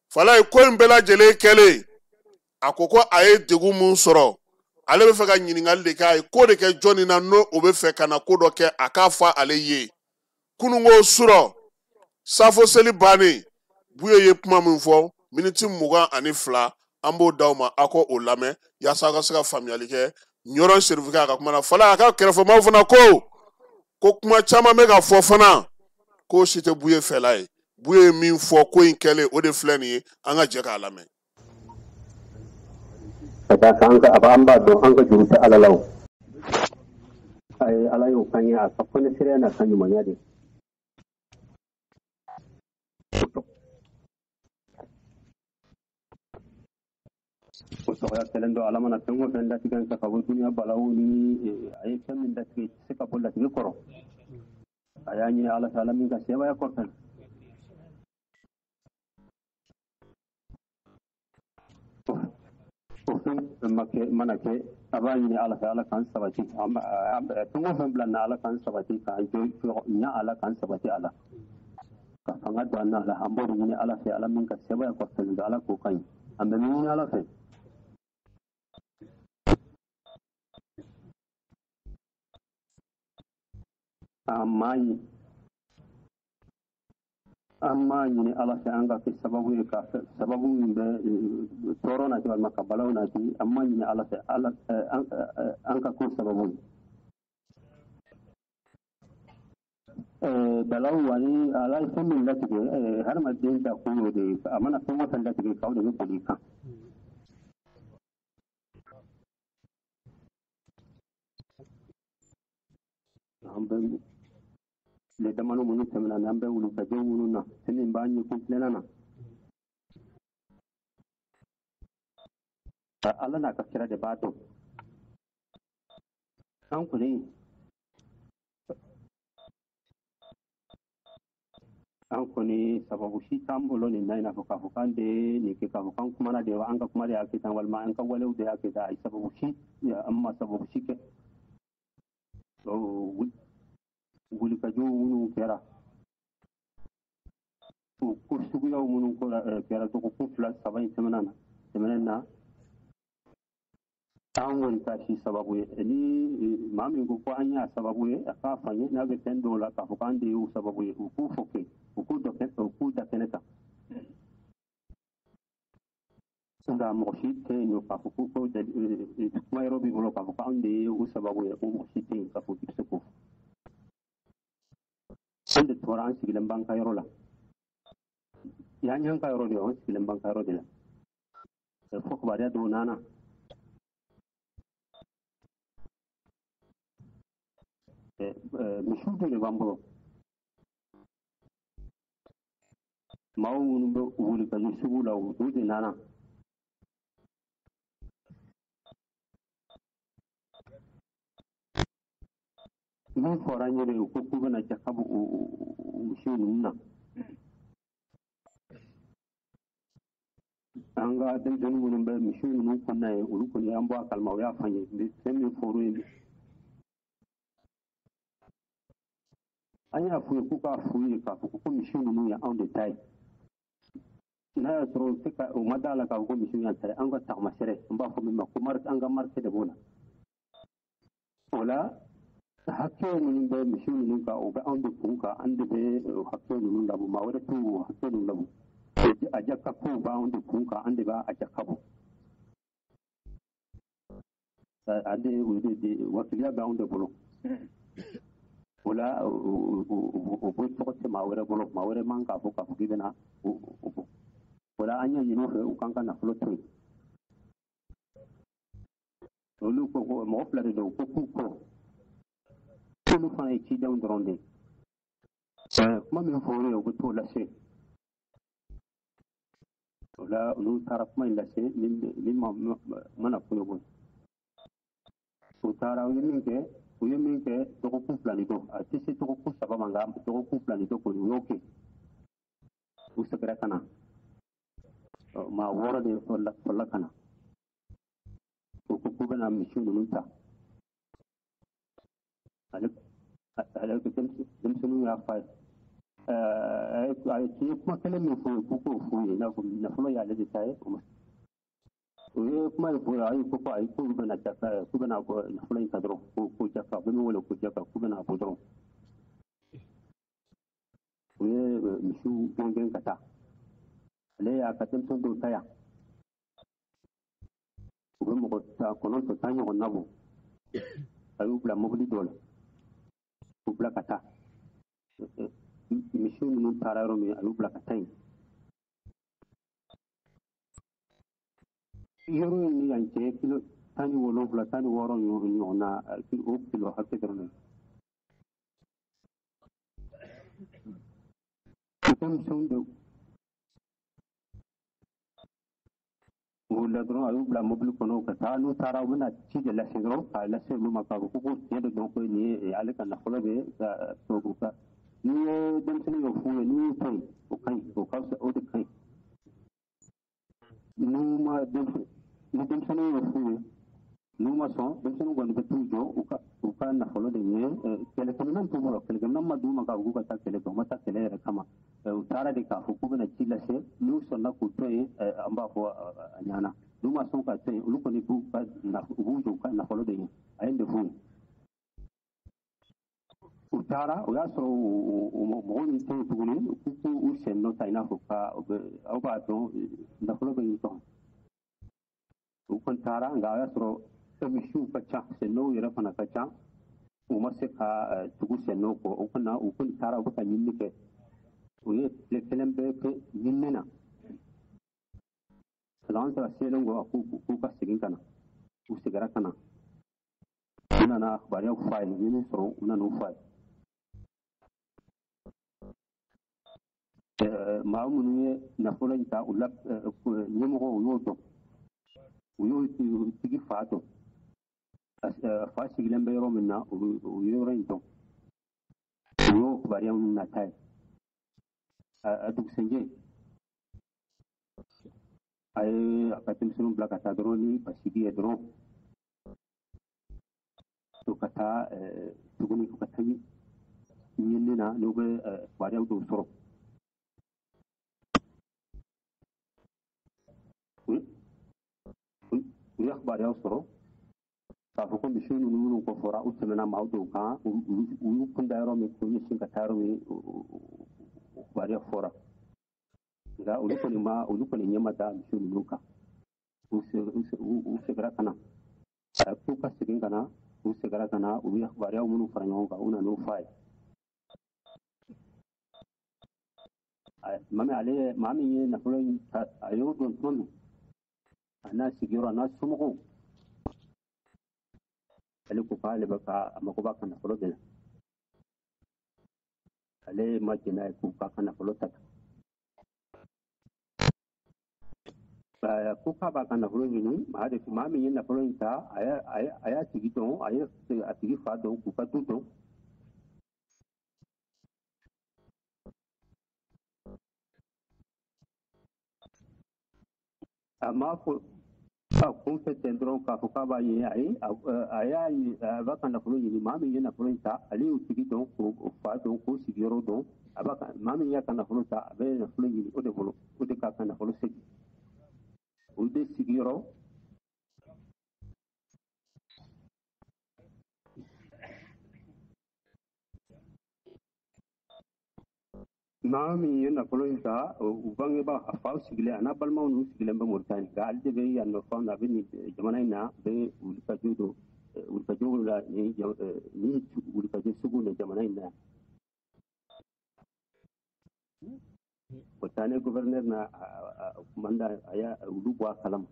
Fala ye ko in bɛɛ lajɛlen kɛlen, a ko ko a ye degun mun sɔrɔ, ale bɛ fɛ ka ɲininkali de kɛ, a ye ko de kɛ jɔnni na n'o o bɛ fɛ ka na ko dɔ kɛ a k'a fɔ ale ye. Kununko surɔ safo seli bannen, Buye ye kuma min fɔ miniti 22, An b'o d'aw ma aw k'o lamɛn yaasa aw ka se ka faamuyali kɛ Ɲɔrɔ Serifukɛ a ka kuma na. Fala a ka kɛrɛfɛmaaw fana ko kuma caman bɛ ka fɔ fana k'o si tɛ Buye fɛla ye. Buye ye min fɔ ko in kɛlen o de filɛ nin ye, an ka jɛ k'a lamɛn. Ka d'a kan an b'a dɔn an ka juru tɛ Ala la o. Ayi, Ala y'o kan ye a ka fɔniseriya n'a ka ɲumanya de. O tɔgɔya kɛlen don Ala mana fɛn o fɛn latigɛ ka bɔ duniya balawu ni a ye fɛn min latigɛ i tɛ se ka bɔ latigɛ kɔrɔ. A y'a ɲini Ala fɛ Ala min ka sebaaya kɔfɛ. O fɛn mana kɛ a b'a ɲini Ala fɛ Ala k'an sabati. Fɛn o fɛn bila na Ala k'an sabati k'an jɔ ɲa Ala k'an sabati a la. Ka fanga don an na la an b'o de ɲini Ala fɛ Ala min ka sebaaya kɔfɛ Ala k'o ka ɲi. An bɛ min ɲini Ala fɛ. An m'a ɲini Ala fɛ an ka kɛ sababu ye ka sababu min bɛ tɔɔrɔ nati walima ka balaw nati, an m'a ɲini Ala fɛ an ka k'o sababu ye. Balaw ani Ala ye fɛn min latigɛ, hadamaden da ko y'o de ye, a mana fɛn o fɛn latigɛ k'aw de bɛ boli i kan. An bɛ tile damadɔ minnu tɛmɛna n'an bɛ wulukajɔ minnu na, fɛn min b'an ɲɛ kun na. Ala n'a ka kira de b'a dɔn. An kɔni sababu si t'an bolo nin na i n'a fɔ k'a fɔ k'an de nin kɛ k'a fɔ k'an kumana de wa an ka kuma de y'a kɛ tan walima an ka walew de y'a kɛ tan, ayi sababu si an ma sababu si kɛ. Wulikajɔ minnu kɛra o ko suguyaw minnu kɛra dɔgɔkun 2 3 in tɛmɛnen na an kɔni ta si sababu ye. Ni maa min ko an y'a sababu ye a k'a fɔ an ye n'a bɛ fɛn dɔw la k'a fɔ k'an de y'u sababu ye, u k'u fɔ kɛ u k'u da kɛnɛ kan. Nka mɔgɔ si tɛ yen nɔ k'a fɔ ko kuma yɔrɔ b'i bolo k'a fɔ k'anw de ye u sababu ye, o mɔgɔ si tɛ yen k'a fɔ k'i bɛ se k'o fɔ. An de tora an sigilen b'an ka yɔrɔ la. Yan y'an ka yɔrɔ de ye, an sigilen b'an ka yɔrɔ de la. Fo kibaruya dɔw nana. Misiw dɔ de b'an bolo. Maaw minnu bɛ wuli ka jɔ sugu la, o de nana. Min fɔra an yɛrɛ ye ko k'u bɛna jaka bɔ misiw ninnu na. An ka denmisɛnnin minnu bɛ misiw ninnu kɔnɔna ye, olu kɔni y'an bɔ a kalama, o y'a fɔ an ye. Fɛn min fɔr'u ye, an y'a f'u ye k'u k'a f'u ye k'a fɔ ko misiw ninnu ye anw de ta ye. N'a y'a sɔrɔ u tɛ ka u ma d'a la k'a fɔ ko misiw y'an ta ye, an ka taamasere, an b'a fɔ min ma ko an ka marike de b'o la. O la hakɛ minnu bɛ misiw ninnu kan, o bɛ anw de kun kan, an de bɛ hakɛ ninnu labɔ, maa wɛrɛ t'o hakɛ ninnu labɔ. A jaka kow b'anw de kun kan, an de b'a a jaka bɔ. Ale de wakiliya bɛ anw de bolo. O la o bɔ tɔgɔ tɛ maa wɛrɛ bolo, maa wɛrɛ man k'a fɔ k'a fɔ k'i bɛna o bɔ. O la an y'a ɲini u fɛ u k'an ka nafolo to yen. Olu ko ko mɔgɔ 2 de don, u ko k'u kɔ. Olu fana ye cidenw dɔrɔn de ye. Kuma min fɔr'u ye, u bɛ t'o lase. O la olu taara kuma in lase min mana kunnafoni. U taara u ye min kɛ dɔgɔkun 2 ni dɔ, a tɛ se dɔgɔkun 3 ma, nka dɔgɔkun 2 ni dɔ kɔni u y'o kɛ. U seginna ka na. Maa 6 de sɔrɔla ka na. U ko k'u bɛna misi ninnu ta. Ale denmisɛnninw y'a f'a ye. A ye kuma kelen min fɔ ye k'u k'o f'u ye, i n'a fɔ nafolo y'ale de ta ye. O ye kuma in fɔ ayi ko ayi k'olu bɛna jaka, k'u bɛna bɔ nafolo in ta dɔrɔn, ko jaka, u bɛ min wele ko jaka, k'u bɛna bɔ dɔrɔn. U ye misiw gɛn ka taa. Ale y'a ka denmisɛn dɔw ta yan. U bɛ mɔgɔ 9 10 ɲɔgɔn na bɔ. A y'u bila mobili dɔ la, u bila ka taa. Misiw ninnu taara yɔrɔ min, a y'u bila ka taa yen. Yɔrɔ in ni yan cɛ kilo 17 16 ɲɔgɔn na, o kilo hakɛ dɔrɔn de. Denmisɛnw de o la dɔrɔn, a y'u bila mobili kɔnɔ ka taa. N'u taara, u bɛna ci de lase dɔrɔn k'a lase olu ma, k'a fɔ ko tiɲɛ de dɔn ko nin ye ale ka nafolo de ye. Ka u ka n'i ye denmisɛnnin y'o f'u ye, n'i y'u to yen, o ka ɲi, o ka fisa, o de ka ɲi. N'u ma ni denmisɛnnin y'o f'u ye, n'u ma sɔn, denmisɛnnin kɔni bɛ t'u jɔ u ka nafolo de ɲɛ. Kɛlɛkɛminɛn t'u bolo, kɛlɛkɛminɛn ma d'u ma k'a fɔ k'u ka taa kɛlɛ kɛ, u ma taa kɛlɛ yɛrɛ kama. U taara de k'a fɔ k'u bɛna ci lase. N'u sɔnna k'u to yen, an b'a fɔ a ɲɛna. N'u ma sɔn ka to yen, olu kɔni b'u ka u b'u jɔ u ka nafolo de ɲɛ. A ye nin de f'u ye. U taara, o y'a sɔrɔ mɔgɔw min tɛ yen tuguni, k'u k'u sen nɔ ta, i n'a fɔ ka aw b'a dɔn nafolo bɛ yen tɔn. U kɔni taara, nka o y'a sɔrɔ misiw ka ca, sennɔw yɛrɛ fana ka ca, u ma se ka tugu sennɔw kɔ. U kɔni u kɔni taara, u bɛ ka ɲinini kɛ. U ye tile kelen bɛɛ kɛ ɲinini na. Lɔnsara selen kɔ, k'u ka segin ka na. U seginna ka na, u nana kibaruyaw f'a ye, u ye min sɔrɔ, u nan'o f'a ye. Maa minnu ye nafolo in ta, u la ɲɛmɔgɔw, u y'o dɔn, u y'o tigi fa dɔn. Fa sigilen bɛ yɔrɔ min na, u ye yɔrɔ in dɔn. U y'o kibaruya ninnu nata ye. A dugusɛjɛ, a ye a ka denmisɛnninw bila ka taa dɔrɔn ni basigi ye dɔrɔn, u ka taa tuguni, u ka taa ɲinini na, n'u bɛ kibaruyaw dɔw sɔrɔ. U ye kibaruyaw sɔrɔ k'a fɔ ko misi ninnu minnu kɔ fɔra, u tɛmɛna maa dɔw kan, u y'u kun da yɔrɔ min, k'u ɲɛsin ka taa yɔrɔ min, o kibaruya fɔra. Nka olu kɔni ma, olu kɔni ɲɛ ma da misi ninnu kan. U seginna ka na, k'u ka segin ka na, u seginna ka na, u ye kibaruyaw minnu fara ɲɔgɔn kan, u nan'o f'a ye. Maa min ale maa min ye nafolo in ta, a y'o dɔn tuma min, a n'a sigiyɔrɔ, a n'a somɔgɔw, ale ko k'ale bɛ ka a mago b'a ka nafolo de la. Ale ma jɛn n'a ye k'u k'a ka nafolo ta. Ko k'a b'a ka nafolo ɲini, maa min ye nafolo in ta, a y'a tigi dɔn, a ye a tigi fa dɔn, k'u ka du dɔn. A m'a fɔ a kun fɛ ten dɔrɔn k'a fɔ k'a b'a ɲini. Ayi, a y'a a b'a ka nafolo ɲini. Maa min ye nafolo in ta, ale y'o tigi dɔn, k'o fa dɔn, k'o sigiyɔrɔ dɔn. A b'a ka maa min y'a ka nafolo ta, a bɛ nafolo ɲini o de bolo, o de k'a ka nafolo segin, o de sigiyɔrɔ. Maa min ye nafolo in ta, u bangebaa, a faw sigilen, a n'a balimaw n'u sigilen bɛ Moritani, nka ale de bɛ yan nɔ fan na, a bɛ nin jamana in na, a bɛ wulikajɔ dɔ wulikajɔ la, nin wulikajɔ sugu nin jamana in na. Moritani gouverneur na kumanda, a y'a olu bɔ a kalama.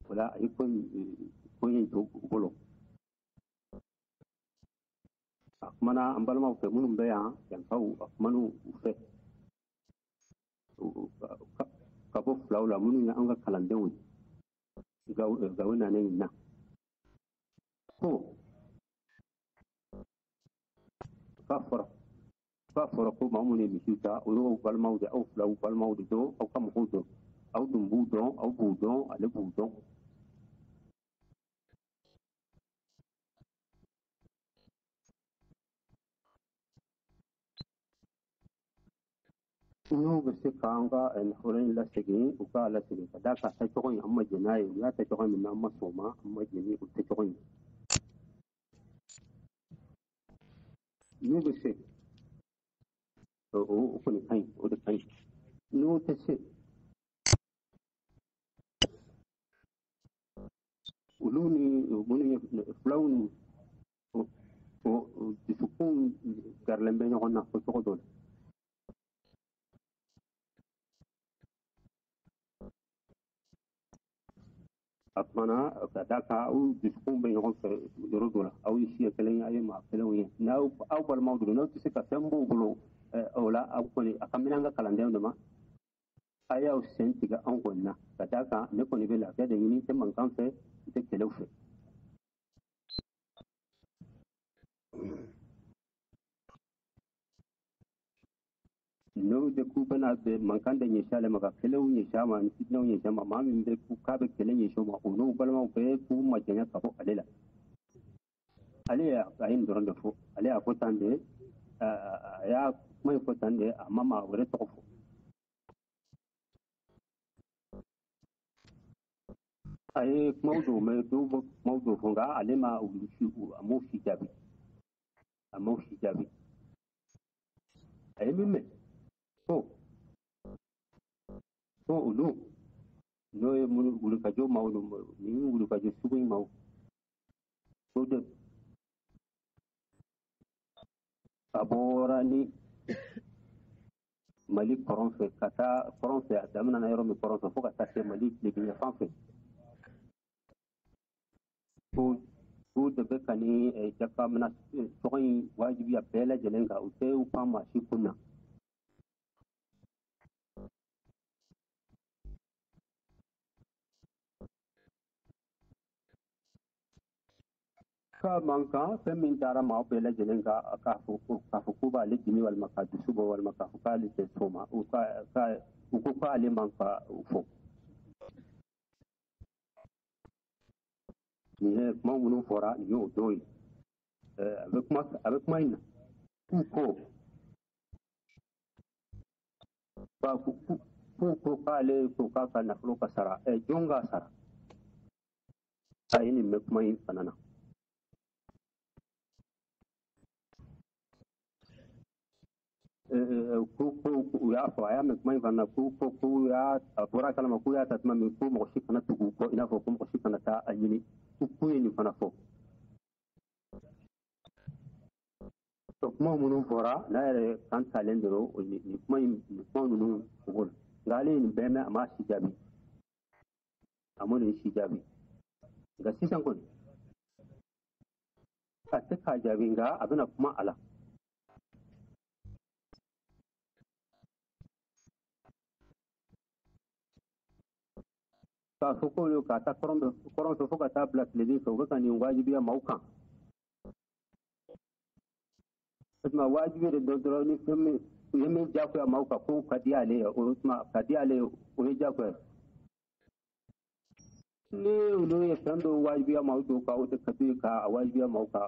O la, a ye ko in to u bolo. A kumana an balimaw fɛ minnu bɛ yan, yankaw, a kumana u fɛ ka bɔ filaw la, minnu ye an ka kalandenw ye Gawo nanen in na, ko k'a fɔra ko maa minnu ye misiw ta, olu y'aw balimaw de, aw filaw balimaw de don, aw ka mɔgɔw dɔn, aw dun b'u dɔn, aw b'u dɔn, ale b'u dɔn. N'u bɛ se k'an ka nafolo in lasegin, u k'a lasegin, ka d'a kan tacogo in, an ma jɛn n'a ye. U y'a tacogo min na, an ma sɔn o ma, an ma jɛn ni o tacogo in. N'u bɛ se, o kɔni ka ɲi, o de ka ɲi. N'u tɛ se Olu ni minnu ye fulaw ni o dusukun garilen bɛ ɲɔgɔn na fo cogo dɔ la. A kumana ka d'a kan aw dusukun bɛ ɲɔgɔn fɛ yɔrɔ dɔ la, aw ye siya kelen ye, aw ye maa kelenw ye, n'aw aw balimaw don, n'aw tɛ se ka fɛn b'u bolo o la, aw kɔni a ka minɛ an ka kalandenw de ma, a y'aw sen tigɛ anw kɔni na, ka d'a kan ne kɔni bɛ lafiya de ɲini, n tɛ mankan fɛ, n tɛ kɛlɛw fɛ. N'o de k'u bɛna mankan de ɲɛsin ale ma, ka kɛlɛw ɲɛsin a ma, ni fitinɛw ɲɛsin a ma, maa min bɛ k'a bɛ kɛlɛ ɲɛsin o ma, o n'o balimaw bɛɛ k'u majanya ka bɔ ale la. Ale a ye nin dɔrɔn de fɔ, ale y'a fɔ tan de, a y'a kuma in fɔ tan de, a ma maa wɛrɛ tɔgɔ fɔ. A ye kumaw dɔw mɛn, dɔw bɛ kumaw dɔw fɔ, nka ale ma olu si, a m'o si jaabi, a m'o si jaabi. A ye min mɛn ko olu n'o ye minnu wulikajɔ maaw ni wulikajɔ sugu in maaw, o de a bɔra ni Mali kɔrɔn fɛ ka taa kɔrɔn fɛ, a daminɛna yɔrɔ min kɔrɔn fɛ fo ka taa se Mali tilebinyanfan fɛ, ko de bɛ ka ni jakamina tɔgɔ in wajibiya bɛɛ lajɛlen kan, u tɛ u pan maa si kun na. Ka man kan fɛn min taara maaw bɛɛ lajɛlen kan, k'a fɔ k'u b'ale dimi walima k'a dusu bɔ walima k'a fɔ k'ale tɛ sɔn ma, u ko k'ale man ka o fɔ. Nin ye kuma minnu fɔra, nin y'o dɔw ye. A bɛ kuma in na k'u ko k'ale ko k'a ka nafolo ka sara, jɔn k'a sara? A ye nin mɛn kuma in fana na. Ko u y'a fɔ, a y'a mɛn kuma in fana na, ko k'u y'a a bɔra kalama k'u y'a ta tuma min, ko mɔgɔ si kana tugu u kɔ, i n'a fɔ ko mɔgɔ si kana taa a ɲini, k'u ye nin fana fɔ. Kuma minnu fɔra n'a yɛrɛ kan talen dɔrɔn nin kuma in, nin kuma ninnu cogo la, nka ale ye nin bɛɛ mɛn, a m'a si jaabi, a ma nin si jaabi. Nka sisan kɔni a tɛ k'a jaabi, nka a bɛna kuma a la. K'a fɔ k'olu ka taa kɔrɔn fɛ fo ka taa bila tilebin fɛ, u bɛ ka nin wajibiya maaw kan. O tuma wajibi de don dɔrɔn, ni fɛn min u ye min diyagoya maaw kan k'o ka di ale ye, o tuma ka di ale ye, o ye diyagoya ye. Ni olu ye fɛn dɔw wajibiya maaw dɔw kan, o de ka di ka wajibiya maaw kan,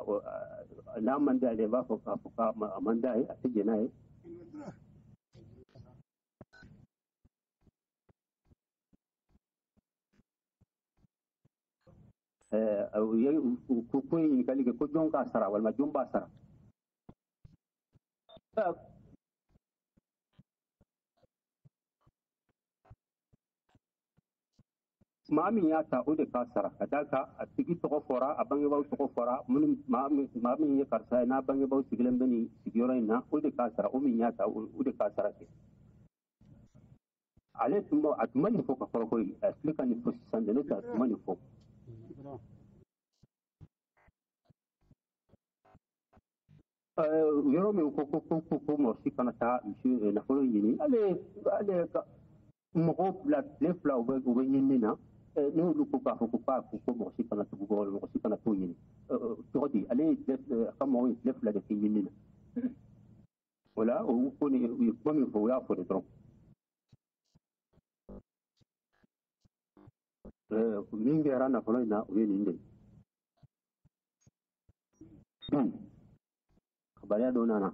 n'a man di ale ye, i b'a fɔ k'a fɔ k'a man d'a ye, a tɛ jɛn n'a ye. U ye ko in ɲininkali kɛ ko jɔn k'a sara walima jɔn b'a sara. Maa min y'a ta, o de k'a sara, ka d'a kan a tigi tɔgɔ fɔra, a bangebaaw tɔgɔ fɔra, minnu maa min ye karisa ye, n'a bangebaaw sigilen bɛ nin sigiyɔrɔ in na, o de k'a sara, o min y'a ta, o de k'a sara kɛ. Ale tun b'a a tun ma nin fɔ ka kɔrɔ koyi, a filɛ ka nin fɔ sisan de, n'o tɛ a tun ma nin fɔ. Yɔrɔ min ko ko ko ko ko mɔgɔ si kana taa misi nafolo ɲini, ale ka mɔgɔw bila tile fila u bɛ ɲinini na, n'olu ko k'a fɔ ko k'a ko mɔgɔ si kana tugu kɔ, mɔgɔ si kana t'o ɲini, cogo di? Ale ye a ka mɔgɔw ye tile fila de kɛ ɲinini na. O la o ko ni u ye kuma min fɔ, u y'a fɔ de dɔrɔn. Min kɛra nafolo in na, o ye nin de ye. Kibaruya dɔ nana.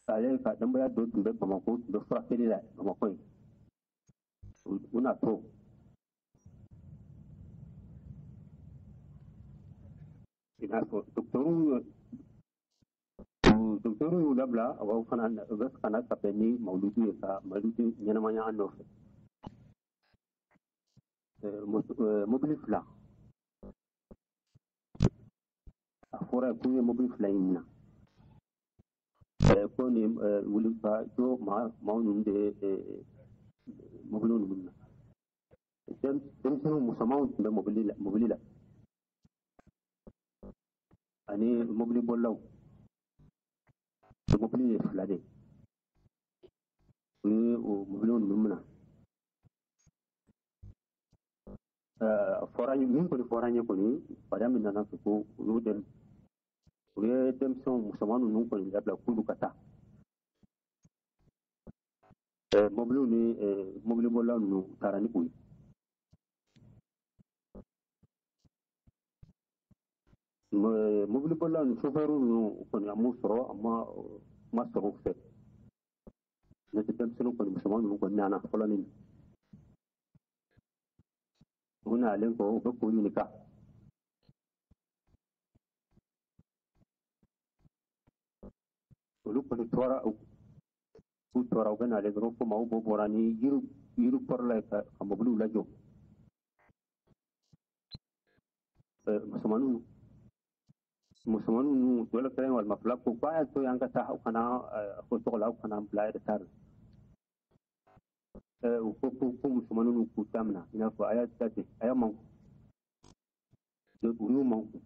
Ale ka denbaya dɔ tun bɛ Bamakɔ, tun bɛ furakɛli la Bamakɔ yen. U na to. I n'a fɔ dɔgɔtɔrɔw u Docteur y'u labila aw fana u bɛ ka na ka bɛn ni mawuludu ye ka mawuludu ɲɛnamaya an nɔfɛ. Mobili 2 a fɔra k'u ye mobili 2 in minɛ ko ni wuli ka jɔ maaw ninnu de mobili ninnu na. Denmisɛnninw musomanw tun bɛ mobili la ani mobili bolilaw. Mobili ye 2 de u ye o mobili ninnu minɛ. Fɔra min kɔni fɔra an ye kɔni fariya min nana fɛ ko olu u ye denmisɛnw musoman ninnu kɔni labila k'olu ka taa. Mobiliw ni mobilibolilaw ninnu taara ni u ye. Mobilibolilaw ni sofɛriw ninnu kɔni a m'u sɔrɔ, a ma sɔrɔ u fɛ. N'o tɛ denmisɛnninw kɔni musoman ninnu kɔni nana fɔlɔ nin na. U nalen kɔ u bɛ k'u ɲininka. Olu kɔni tora u tora u bɛ nalen dɔrɔn fo maaw bɔ bɔra ni yiri kɔrɔla ye ka mobiliw lajɔ. Musomaninw ninnu dɔ la kelen walima 2 ko k'a y'a to yen an ka taa aw kana fɔ tɔgɔ la aw kana bila retard la. U ko ko musomaninw k'u ta minɛ i n'a fɔ a y'a jate a y'a manku. U y'u manku.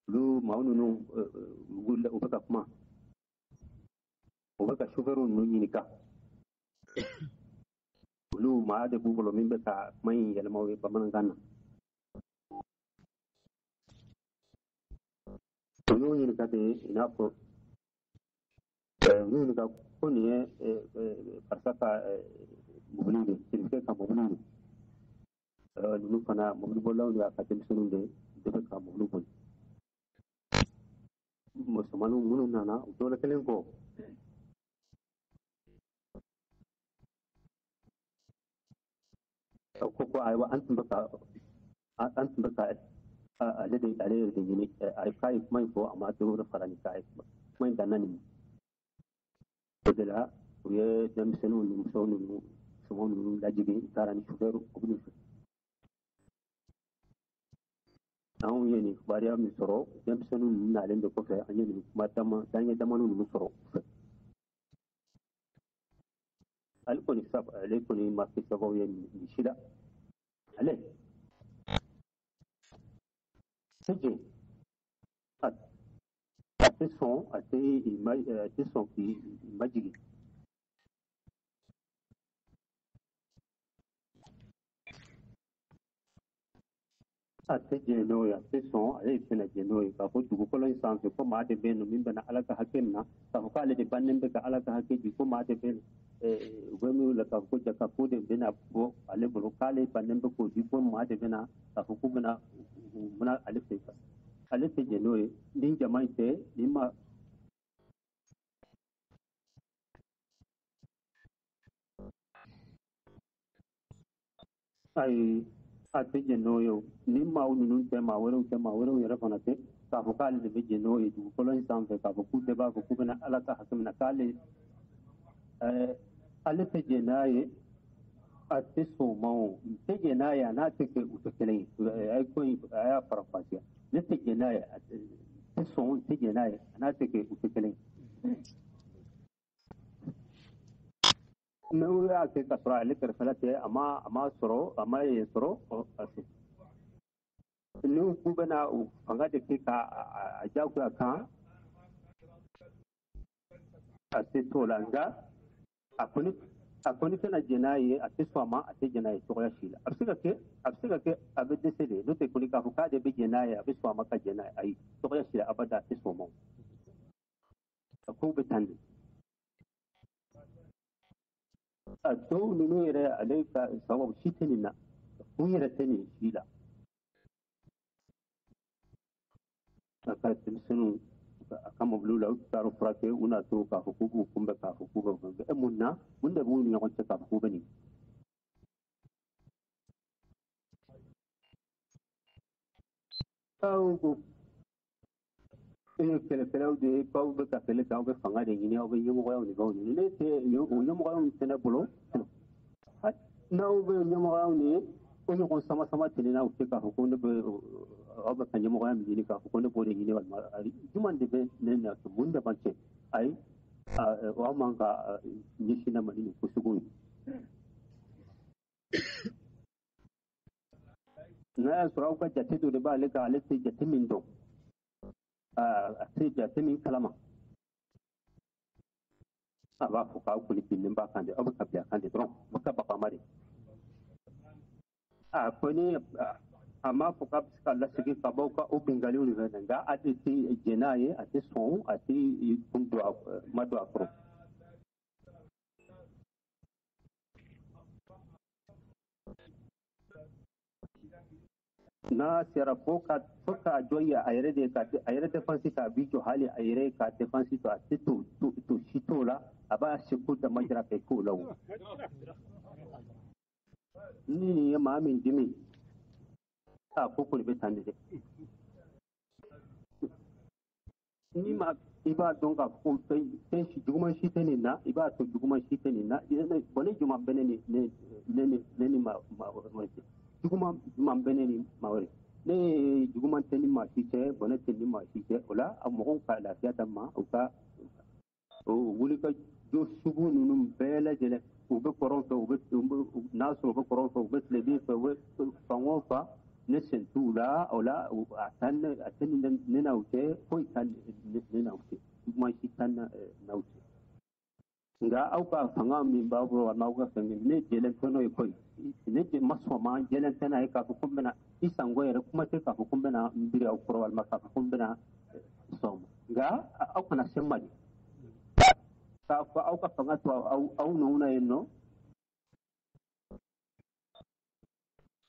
Olu maaw ninnu wulila u bɛ ka kuma. U bɛ ka sofɛriw ninnu ɲininka. Olu maa de b'u bolo min bɛ ka kuma in yɛlɛma u ye bamanankan na. U y'u ɲininka de i n'a fɔ u y'u ɲininka ko nin ye karisa ka mobili de sirifɛ ka mobili de. Ninnu fana mobilibolilaw de y'a ka denmisɛnninw de bɛ ka mobili boli. Musomaninw minnu nana u dɔ la kelen kɔ. Ko ayiwa an tun bɛ ka ale yɛrɛ de ɲini a k'a ye kuma in fɔ a ma dɔ wɛrɛ fara nin kan kuma in danna nin ma. O de la u ye denmisɛnninw ni musow ninnu musomanw ninnu lajigin u taara ni sofɛriw mobili fɛ. Anw ye nin kibaruya min sɔrɔ denmisɛnninw ninnu nalen de kɔfɛ an ye nin kuma daɲɛ damanin ninnu sɔrɔ u fɛ. Ale kɔni ma kɛ sababu ye nin si la. Ale tɛ a tɛ sɔn a tɛ sɔn k'i majigin. A tɛ jɛn n'o ye a tɛ sɔn ale tɛna jɛn n'o ye k'a fɔ dugukolo in sanfɛ ko maa de bɛ yen nɔ min bɛna Ala ka hakɛ minɛ k'a fɔ k'ale de bannen bɛ ka Ala ka hakɛ di ko maa de bɛ yen u bɛ min la k'a fɔ ko jakako de bɛna bɔ ale bolo k'ale bannen bɛ k'o di ko maa de bɛna k'a fɔ k'u bɛna u bɛna ale fɛ ale tɛ jɛn n'o ye ni jama in tɛ ni ma. Ayi a tɛ jɛn n'o ye ni maaw ninnu tɛ maa wɛrɛw tɛ maa wɛrɛw yɛrɛ fana tɛ k'a fɔ k'ale de bɛ jɛn n'o ye dugukolo in sanfɛ k'a fɔ k'u bɛɛ b'a fɔ k'u bɛna Ala ka hakɛ minɛ k'ale ale tɛ jɛn n'a ye a tɛ sɔn o ma o tɛ jɛn n'a ye a n'a tɛ kɛ u tɛ kelen ye a ye ko in a y'a faranfasiya ne tɛ jɛn n'a ye a tɛ sɔn tɛ jɛn n'a ye a n'a tɛ kɛ u tɛ kelen ye. N'u y'a kɛ ka sɔrɔ ale kɛrɛfɛla tɛ a ma sɔrɔ a ma yen sɔrɔ n'u k'u bɛna u fanga de kɛ ka a jagoya kan a tɛ t'o la nka a kɔni tɛna jɛn n'a ye a tɛ sɔn a ma a tɛ jɛn n'a ye cogoya si la. A bɛ se ka kɛ a bɛ se ka kɛ a bɛ dɛsɛ de n'o tɛ kɔni k'a fɔ k'ale bɛ jɛn n'a ye a bɛ sɔn a ma ka jɛn n'a ye ayi cogoya si la abada a tɛ sɔn o ma. A kow bɛ tan de. A dɔw ninnu yɛrɛ ale ka sababu si tɛ nin na kun yɛrɛ tɛ nin si la. A ka denmisɛnninw a ka mobiliw la u taara furakɛ u n'a to k'a fɔ k'u b'u kunbɛn k'a fɔ k'u bɛ kunbɛn mun na mun de b'u ni ɲɔgɔn cɛ k'a fɔ k'u bɛ nin. Aw ko E ye kɛlɛkɛlaw de ye, k'aw bɛ ka kɛlɛ kɛ, aw bɛ fanga de ɲini, aw bɛ ɲɛmɔgɔyaw ni fɛnw ɲini. Ne tɛ o ɲɛmɔgɔyaw tɛ ne bolo. N'aw bɛ ɲɛmɔgɔyaw ɲini, o ɲɔgɔn sama sama tɛ ne n'aw cɛ k'a fɔ ko ne bɛ aw bɛ ka ɲɛmɔgɔya min ɲini k'a fɔ ko ne b'o de ɲini walima jumɛn de bɛ ne na, mun de b'an cɛ? Ayi, aw man ka ɲɛsin ne ma ni nin ko sugu ye. N'a y'a sɔrɔ aw ka jate dɔ de b'ale kan, ale tɛ jate min dɔn, a tɛ jate min kalama, a b'a fɔ k'aw kɔni binnen b'a kan de, aw bɛ ka bin a kan de dɔrɔn, aw bɛ ka baga a ma de. A kɔni a m'a fɔ k'a bɛ se ka lasegin ka bɔ ka o binkanniw ni fɛn na, nka a tɛ jɛn n'a ye, a tɛ sɔn, a tɛ kun don a ma don a kɔrɔ. N'a sera fo ka jɔ ye a yɛrɛ de ka a yɛrɛ défense k'a bi jɔ, hali a yɛrɛ ka défense to a tɛ to si t'o la, a b'a seko dama jira ka k'o la o. Ni nin ye maa min dimi, a ko kɔni bɛ tan de dɛ. Ni ma i b'a dɔn k'a fɔ ko fɛn si juguman si tɛ nin na, i b'a to juguman si tɛ nin na. Bɔn ne juman bɛ ne ni maa wɛrɛ cɛ, juguman juman bɛ ne ni maa wɛrɛ, ne juguman tɛ ni maa si cɛ, bɔnɛ tɛ ni maa si cɛ. O la a mɔgɔw ka lafiya d'a ma, u ka wuli ka jɔ sugu ninnu bɛɛ lajɛlen, u bɛ kɔrɔn fɛ, u bɛ n'a sɔrɔ u bɛ kɔrɔn fɛ, u bɛ tilebin fɛ, u bɛ fan o fan, ne sen t'u la. O la a tɛ ne n'aw cɛ, foyi tɛ ne n'aw cɛ, juguman si tɛ n'aw cɛ. Nka aw ka fanga min b'aw bolo walima aw ka fɛn min, ne jɛlen tɛ n'o ye koyi. Ne ma sɔn ma, jɛlen tɛ n'a ye k'a fɔ ko n bɛna i sango yɛrɛ, kuma tɛ k'a fɔ ko n bɛna n biri aw kɔrɔ walima k'a fɔ ko n bɛna sɔn ma. Nka aw kana se n ma de k'a fɔ aw ka fanga to aw nɔw na yen nɔ.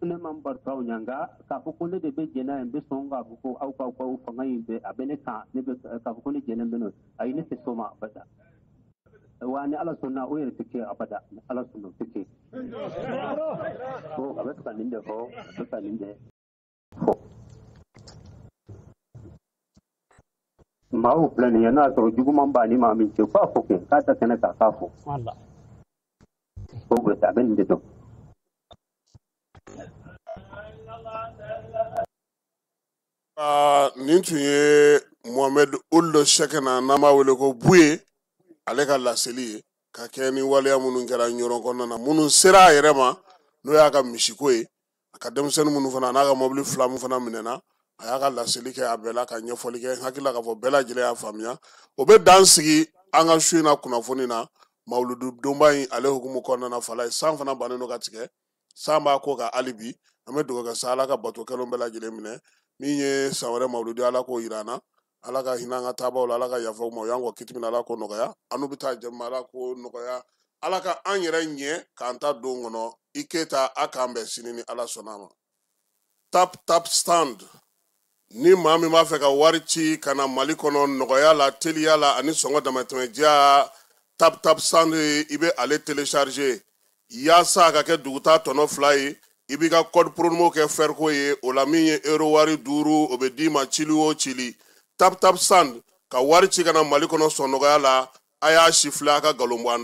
Ne ma n barika aw ɲɛ, nka k'a fɔ ko ne de bɛ jɛn n'a ye, n bɛ sɔn k'a fɔ ko aw ka fanga in bɛ a bɛ ne kan, ne bɛ k'a fɔ ko ne jɛlen bɛ n'o ye, ayi, ne tɛ sɔn ma abada. Wa ni Ala sɔnna o yɛrɛ tɛ kɛ abada, ni Ala sɔnna o tɛ kɛ. Ko a bɛ fɛ ka nin de fɔ, a bɛ ka nin de fɔ. Maaw filɛ nin ye, n'a sɔrɔ juguman b'a ni maa min cɛ, f'a fɔ kɛ k'a ta kɛnɛ kan k'a fɔ. O bɛ a bɛ nin de dɔn. Nin tun ye Mohamed Ould Cheikhna, n'an b'a wele ko Buye, ale ka laseli ye ka kɛ ni waleya minnu kɛra ɲɔrɔn kɔnɔna na, minnu sera a yɛrɛ ma, n'o y'a ka misiko ye, a ka denmisɛnnin minnu fana n'a ka mɔbili fila min fana minɛna, a y'a ka laseli kɛ a bɛɛ la ka ɲɛfɔli kɛ. N hakili la k'a fɔ bɛɛ lajɛlen y'a faamuya. O bɛ dan sigi an ka su in na kunnafoni na mawuludu donba in ale hukumu kɔnɔna na. Fala ye san fana bannen don ka tigɛ, san b'a ko ka hali bi, an bɛ dugawu kɛ sa Ala ka bato kɛlenw bɛɛ lajɛlen minɛ. Min ye san wɛrɛ mawuludu, Ala k'o yira an na, Ala ka hinɛ an ka taabaw la, Ala ka yafa u ma, u y'an kɔ kiti min na, Ala k'o nɔgɔya, an n'u bɛ taa jɛma, Ala k'o nɔgɔya, Ala ka an yɛrɛ ɲɛ k'an ta don kɔnɔ. I Keyita, a k'an bɛn sini ni Ala sɔnna a ma. Tap Tap Stand, ni maa min b'a fɛ ka wari ci ka na Mali kɔnɔ nɔgɔya la, teliya la ani sɔngɔ damatɛmɛ diya, Tap Tap Stand i bɛ ale télécharger yaasa a ka kɛ duguta tɔnɔ 2 ye. I b'i ka code promo kɛ fɛriko ye, o la min ye euro wari 5, o bɛ d'i ma cili o cili. Tap Tap Stand ka wari ci ka na Mali kɔnɔ sɔn nɔgɔya la, a y'a si filɛ a ka nkalon bɔ an da.